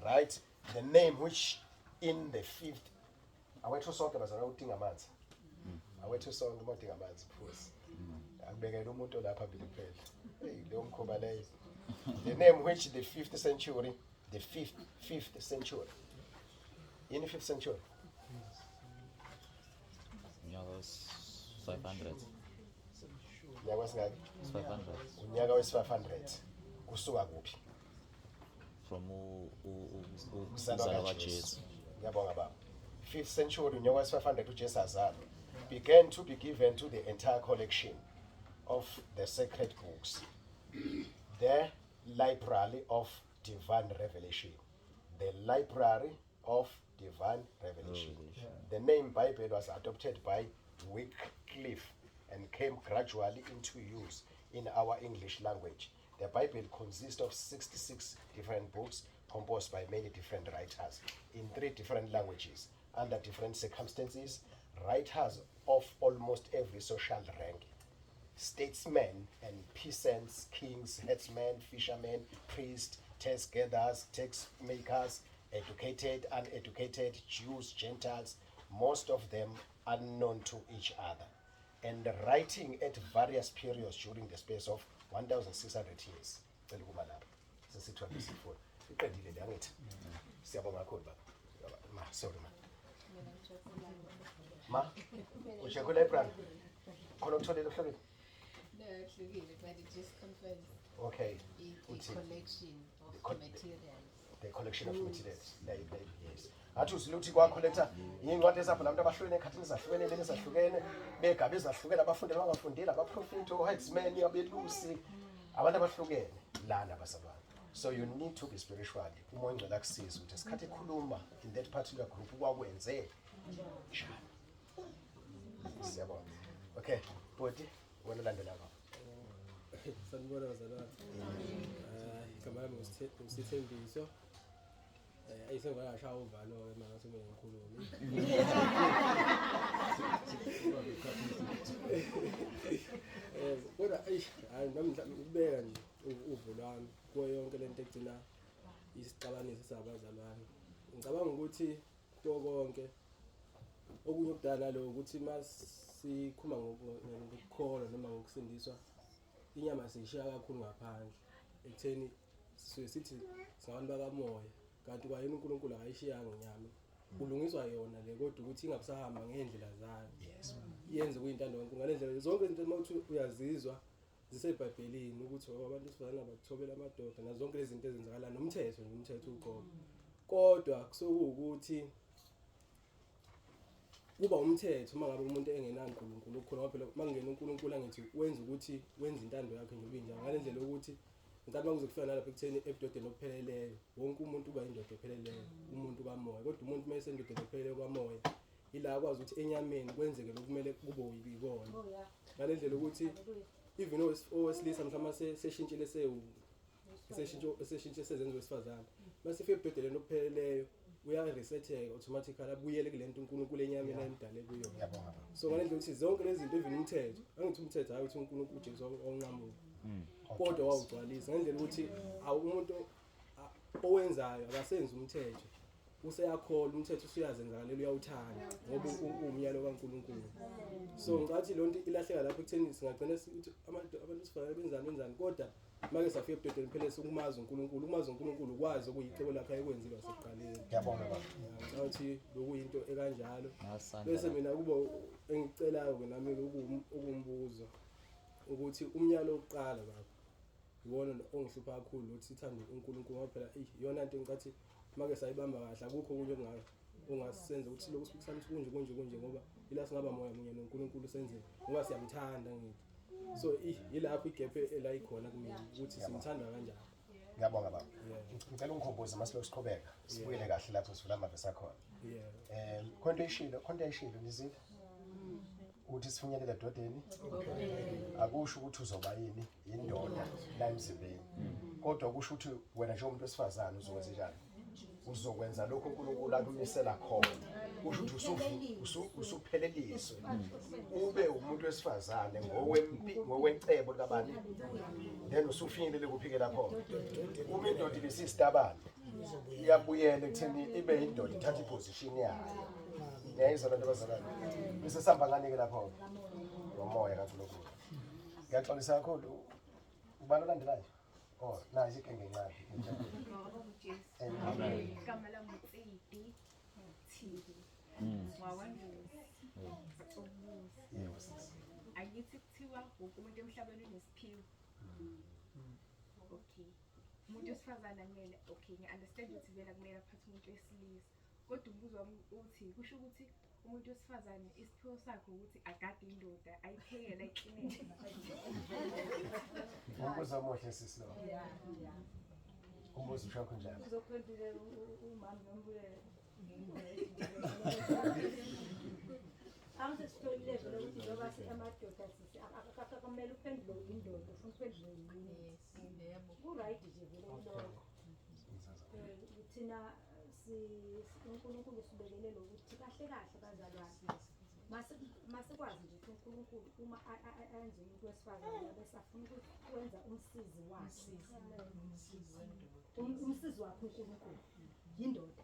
Right? The name which in the fifth, awethu sonke bazalwa udinga amanzi. Awethu sonke uma udinga amanzi phuzi. Akubekele umuntu lapha phambili kuphela. Hey, leyo mkhuba leyo. The name which the 5th century, the fifth century. In the 5th century. Unyaka wes-500. Unyaka wesingaki? 500. Unyaka wes-500. Kusuka kuphi? From Ukuzalwa ukuzalwa kaJesu. kaJesu. Ngiyabonga baba. 5th century, unyaka wes-500 uJesu azalwa. Began to be given to the entire collection of the sacred books. The library of divine revelation. The library of divine revelation. Revelation. The name Bible was adopted by Wycliffe and came gradually into use in our English language. The Bible consists of 66 different books composed by many different writers in three different languages under different circumstances, writers of almost every social rank statesmen and peasants, kings, headsmen, fishermen, priests, tax gatherers, tax makers, educated, uneducated, Jews, Gentiles, most of them unknown to each other, and writing at various periods during the space of 1600 years. Cela ukuma lapho. Sesithiwa besifuna. Iqedile le angithi. Siyabonga kakhulu baba. Ma, sorry ma. Ma, ushekho library. Khona ukutholile uhlokile? No, akuhlukile, but it just confirms Okay. the Uthi collection of materials. The collection of materials. Yes. Ngathi uzile uthi kwacollecta iy'ncwadi ezabhala abantu abahlukene ekhathini ezahlukene leni ezahlukene begabe ezahlukene abafundile abangafundile abaprofethi o-headsman abelusi abantu abahlukene lana bazalwane. So you need to be spiritual. Umoya ongcwele akusize ukuthi esikhathi ekhuluma in that particular group kwakwenze njani. Siyabonga. Okay, bhuti, wena ulandela baba. Sanibona bazalwane. Igama lami nguSithembiso. Ayi sengingashaya uvalo-ke uma ngase kumele ngikhulume. Kodwa eish hhayi nami mhlawumbe ukubeka nje uvo lwami kuyo yonke lento egcina isixabanise sabazalwane. Ngicabanga ukuthi kuko konke okunye okudala naloko ukuthi uma sikhuluma ngokukholwa noma ngokusindiswa inyama siyishiya kakhulu ngaphandle ekutheni sisuke sithi singabantu bakamoya kanti kwayena uNkulunkulu akayishiyanga inyama kulungiswa yona le kodwa ukuthi ingabusahamba ngendlela zayo yenze kuyintando kaNkulunkulu ngale ndlela zonke izinto uma uthi uyazizwa ziseBhayibhelini ukuthi ngoba abantu besifazane abathobela amadoda nazo zonke lezi zinto ezenzakalayo nomthetho nje umthetho uqobo kodwa kusuke kuwukuthi kuba umthetho uma ngabe umuntu engenaNkulunkulu ukukhona ngoba phela uma kungena uNkulunkulu angithi wenza ukuthi wenza intando yakhe nje ubinjalo ngale ndlela yokuthi ngicabanga kuze kufika nalapho ekutheni ebudodeni obupheleleyo wonke umuntu uba indoda epheleleyo umuntu kamoya kodwa umuntu uma esendodeni epheleleyo kamoya ila akwazi ukuthi enyameni kwenzeke lokumele kube yikona ngale ndlela ukuthi even owesilisa mhlawumbe seshintshile sewu eseshintshe eseshintshe sezenza wesifazane mase ifika ebudodeni obupheleleyo uyaresetheka automatically abuyele kule nto uNkulunkulu enyameni ayemdale kuyona so ngale ndlela ukuthi zonke lezi zinto even umthetho angithi umthetho hayi ukuthi uNkulunkulu uJesu wawunqamula kodwa wawugcwalisa ngendlela ukuthi umuntu owenzayo akasenzi umthetho useyakholwa umthetho usuyazenzakalela uyawuthanda ngoba uwumyalo kaNkulunkulu so ngicathi lo nto ilahleka lapho ekutheni singagcina sithi abantu besifazane benzani benzani kodwa make safika ebudodeni phela sokumazi uNkulunkulu ukumazi uNkulunkulu ukwazi okuyicebo lakhe ayekwenzile wasekuqaleni ngiyabonga baba ngicabanga lokuyinto ekanjalo bese mina kuba engicelayo ke nami ukumbuzo ukuthi umnyalo wokuqala baba iwona ongihlupha kakhulu ukuthi sithande uNkulunkulu ngoba phela iyona nto engicathi make sayibamba kahle akukho okunye okungaka ongasenza ukuthi lokhu siphikisana ukuthi kunje kunje kunje ngoba ila singaba moya munye noNkulunkulu senze ngoba siyamthanda ngithi so yilapho igap ela ikhona kumina ukuthi simthanda kanjani. Ngiyabonga baba. Ngicela ungikhumbuze uma silokhu siqhubeka sibuyele kahle lapho sivula amavesi akhona. Khonto ishilo, khonto ayishilo nizile. Uthi sifinyelele edodeni. Akusho ukuthi uzoba yini indoda la emzimbeni. Kodwa kusho ukuthi wena njengomuntu wesifazane uzokwenza njani? Uzokwenza lokho uNkulunkulu akumisela khona. Kusho ukuthi usupheleliswe. Ube umuntu wesifazane ngowempi ngowecebo likabani. Then usufinyelele kuphi ke lapho? Uma indoda ibisisitabane iyabuyela ekutheni ibe indoda ithathe iposition yayo. Niyayizwa lento bazalwane. Bese sihamba ngani ke lapho? Ngomoya kaNkulunkulu. Ngiyaxolisa kakhulu. Ubani olandelayo? Oh, nayi igenge encane. Amen. Igama lami uTsidi Thibi. WakwaNdlozi. Yebo sisi. Angithi kuthiwa wonke umuntu emhlabeni unesiphiwo. Okay. Umuntu wesifazane akumele okay ngi-understand ukuthi vele akumele aphathe umuntu wesilisa. Kodwa umbuzo wami uthi kusho ukuthi umuntu wesifazane isiphiwo sakhe ukuthi agade indoda ayiphekele ayiklinele. Umbuzo omuhle sisi lo. Umbuzo usho kanjani? Uzophendula umama nombulele. Kubalulekile vele ukuthi njengoba amadoda sisi akumele uphendule indoda, ufuna uphendule yini. Ku-right nje vele kulokho. Thina uNkulunkulu sibekele lokuthi kahle kahle bazalwane. Masikwazi nje ukuthi uNkulunkulu uma enze umuntu wesifazane besafuna ukwenza umsizi wakhe. Umsizi wakhe uNkulunkulu yindoda.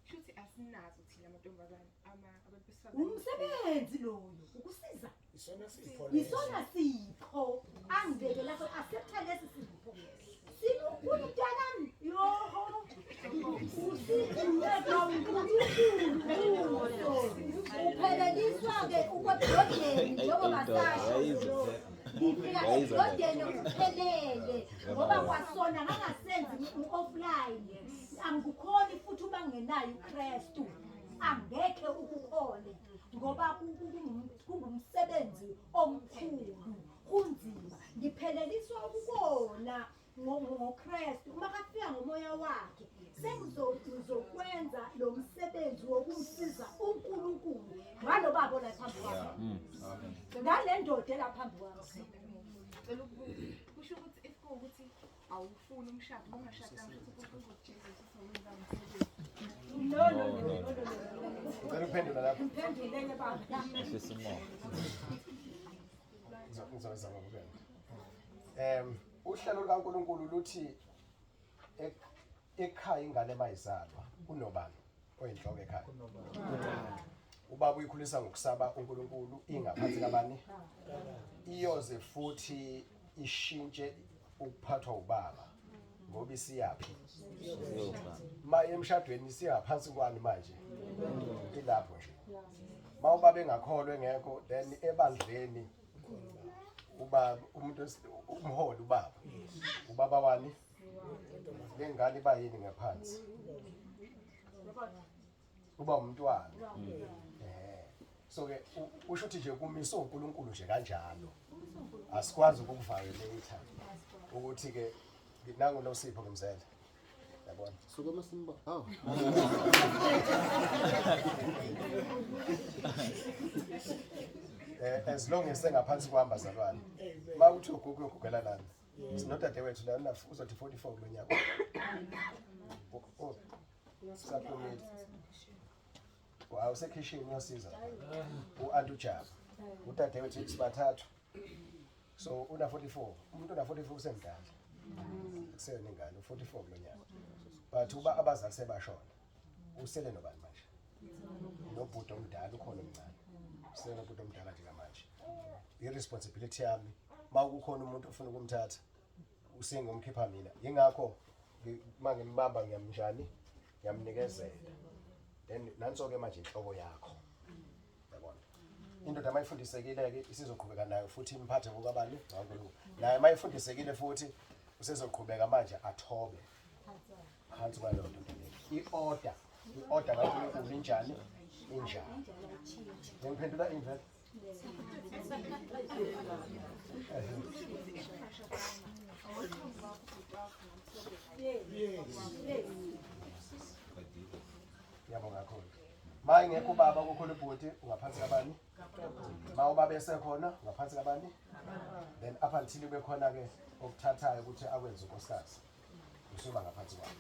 Shuthi asinazo thina amantombazane abantu besifazane. Umsebenzi loyo ukusiza. Isona sipho. Isona sipho angibeke lapho accepta lesi sipho. Silukhulu mntanami. Yoho. Usincedwa uNkulunkulu. Upheleliswa ke ukwebhodeni njengoba sasho. Ngifika ebhodeni uphelele ngoba kwasona ngangasenzi offline. Angikukhoni futhi uma ngenayo uKristu. Angekhe ukukhone ngoba kungumsebenzi omkhulu, kunzima. Ngipheleliswa ukubona ngoKristu uma kafika ngomoya wakhe sengizokwenza lo msebenzi wokumsiza uNkulunkulu ngalo baba la phambi kwakhe, ngale ndoda la phambi kwakhe. Cela ukubuza, kusho ukuthi if kuwukuthi awufuni umshado, ungashadanga futhi uzokujezisa uzowenza umsebenzi. No no no no no. Ngicela ukuphendula lapho. Ngiphenduleke baba. Ehlisa umoya. Ngizozama ukuphendula. Uhlelo lukaNkulunkulu luthi ekhaya ingane mayizalwa unobani oyinhloko ekhaya. Ubaba uyikhulisa ngokusaba uNkulunkulu ingaphansi kabani? Iyoze futhi ishintshe ukuphathwa ubaba ngoba isiyaphi? Ma emshadweni siyaphansi kwani manje? Ilapho nje. Ma ubaba engakholwa engekho then ebandleni ubaba umuntu umholi ubaba. Ubaba wani? Lengane iba yini ngaphansi? Uba umntwana. So ke usho ukuthi nje kumise uNkulunkulu nje kanjalo. Asikwazi ukukuviolate ukuthi ke nangu Nosipho ngimzele. Yabona. Sukuma simba. Hawu. As long as sengaphansi kwami bazalwane. Ma uthi ugugu uyogugela lana. Sinodadewethu lana uzothi 44 kulo nyaka. Saphumile. Awusekhishini uyosiza. U-Antu Jaba. Udadewethu sibathathu. So una 44. Umuntu una 44 usemdala. Kuseyona ingane u44 kulo nyaka. But uba abazali sebashona. Usele nobani manje? Nobhuti omdala ukhona omncane. Usele nobhuti omdala nje manje. I-responsibility yami mawukukhona umuntu ofuna ukumthatha usengomkhipha mina. Ingakho mangimbamba ngiyamnjani? Ngiyamnikezela. Then nanso ke manje inhloko yakho. Yabona. Indoda mayifundisekile ke isizoqhubeka nayo futhi imphathe ngokabani? NgoNkulunkulu. Naye mayifundisekile futhi usezoqhubeka manje athobe phansi kwaleyo ndoda leyo. I-order, i-order kaNkulunkulu injani? Injani. Ngiphendula imvelo. Ngiyabonga kakhulu. Ma ingekho ubaba kukhona ubhuti ungaphansi kabani? Ma ubaba esekhona ungaphansi kabani? Then up until kube khona ke okuthathayo ukuthi akwenze unkosikazi. Usuba ngaphansi kwakhe.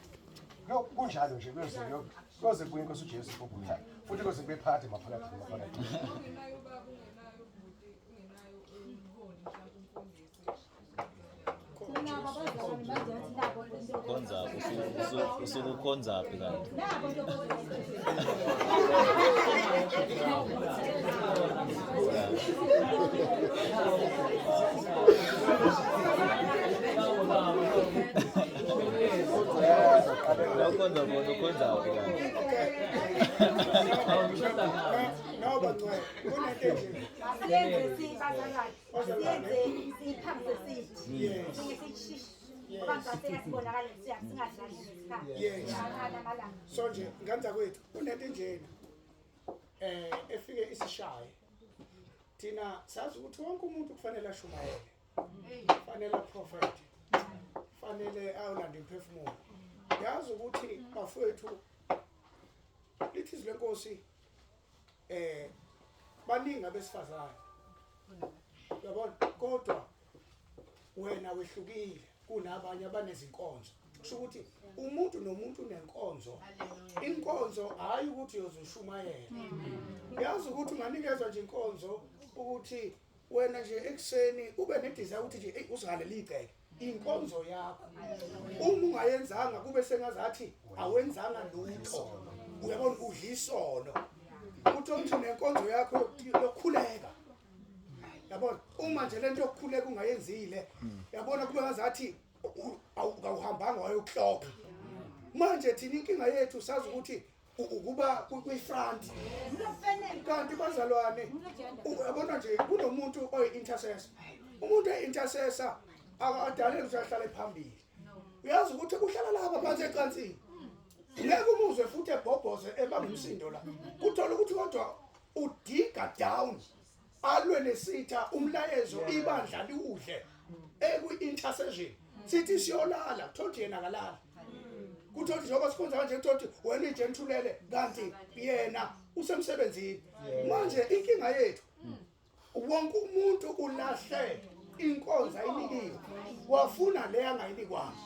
Kunjalo nje kuyoze kubuye inkosi uJesu kubhuti. Futhi kuyoze kube phakathi maphakathi maphakathi. Ungenayo ubaba, ungenayo ubhuti, ungenayo umholi mhlawumbe umfundisi. Ukhonza usuke ukhonza phi kanti? Ukhonza bona ukhonza phi kanti? No bantwana, kunento nje. Asiyenze sibazalwane. Asiyenze siphambise sithi. Singesishishi. Ngoba ngisase sibonakale singadlali ngesikhathi. Yes. So nje nganza kwethu kunento njena. Efike isishaye. Thina sazi ukuthi wonke umuntu kufanele ashumayele. Kufanele aprofete. Kufanele awulande imphefumulo. Yazi ukuthi bafowethu lithi izwi lenkosi Baningi abesifazane, uyabona, kodwa wena wehlukile kunabanye abanezinkonzo. Kusho ukuthi umuntu nomuntu unenkonzo. Inkonzo hayi ukuthi uyozishumayela. Yazi ukuthi unganikezwa nje inkonzo ukuthi wena nje ekuseni ube nedesire ukuthi nje, "Ey, uzihalele igceke." Inkonzo yakho uma ungayenzanga kube sengazathi awenzanga lutho, uyabona, udla isono. Uthi ukuthi nenkonzo yakho yokukhuleka, yabona, uma nje lento yokukhuleka ungayenzile, yabona, kube ngazathi awuhambanga wayokuhloka. Manje thina inkinga yethu sazi ukuthi ukuba kwi-front, kanti bazalwane, uyabona nje, kunomuntu oyi-intercessor. Umuntu oyi-intercessor akadaleli ukuthi ahlale phambili. Uyazi ukuthi uhlala lapha phansi ecansini, ngeke umuzwe futhi ebhobhoze ebamba umsindo la. Kuthola ukuthi kodwa udiga down, alwe nesitha, umlayezo ibandla liwudle ekwi-intercession. Sithi siyolala, kuthola ukuthi yena akalala. Kuthola ukuthi njengoba sikhonza kanje, kuthola ukuthi wena uyijenthulele, kanti yena usemsebenzini. Manje inkinga yethu, wonke umuntu ulahle inkonzo ayinikiwe, wafuna le angayinikwanga.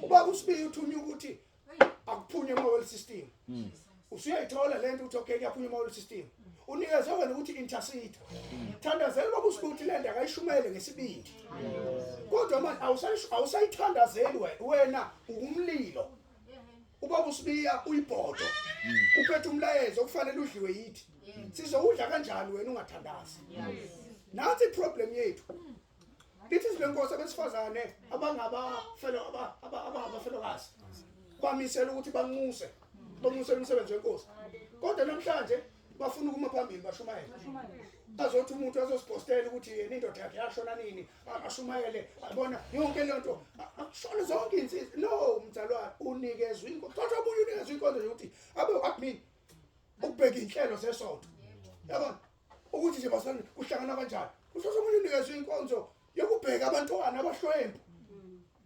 Ubaba uSibiya uthunywa ukuthi akuphunywe ema-world system. Usuyayithola lento ukuthi okay, kuyaphunywa ema-world system. Unikezwe wena ukuthi intercede, thandazela ubaba uSibiya ukuthi lento akayishumele ngesibindi. Kodwa manje awusayithandazeli wena. Wena umlilo, ubaba uSibiya uyibhodo, uphethe umlayezo okufanele udliwe yithi. Sizowudla kanjani wena ungathandazi? Nansi iproblem yethu. Lithi izwi lenkosi, abesifazane abangabafelo abangabafelokazi bamisela ukuthi banxuse umsebenzi wenkosi. Kodwa namhlanje bafuna ukuma phambili bashumayele. Azothi umuntu azosipostela ukuthi yena indoda yakhe yashona nini, ashumayele, abona yonke le nto, akushone zonke insizwa. No, mzalwane, unikezwe inkonzo. Kodwa omunye unikezwe inkonzo nje ukuthi abe admin, ukubheka inhlelo zesonto, yabona, ukuthi nje basana kuhlangana kanjani. Kusho omunye unikezwe inkonzo yokubheka abantwana abahlwempu.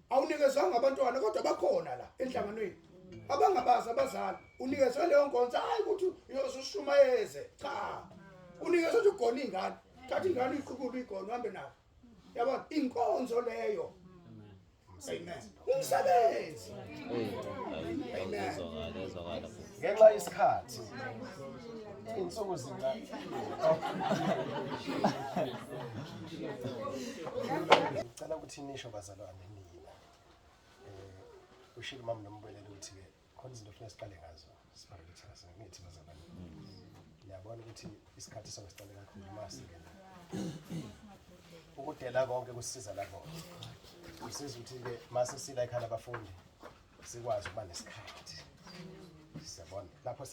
Awunikezwanga abantwana, kodwa bakhona la enhlanganweni abangabazi abazali. Unikezwe leyo nkonzo, hayi ukuthi uyozushumayeze, cha. Unikezwe ukuthi ugone ingane, thatha ingane uyiqhubule, uyigone, uhambe nayo, yabona, inkonzo leyo. Amen, umsebenzi. Amen. Ezwakala, ezwakala. Ngenxa yesikhathi, iy'nsuku zinga, ngicela ukuthi nisho bazalwane nina. Ushilo mama Nombelele ukuthi-ke khona izinto kufuneka siqale ngazo, siprioritize. Ngithi bazalwane, ngiyabona ukuthi isikhathi soke siqale kakhulu. Uma singena ukudela konke kusiza lapho, kusiza ukuthi-ke mase sila ekhaya abafundi sikwazi ukuba nesikhathi, siyabona lapho.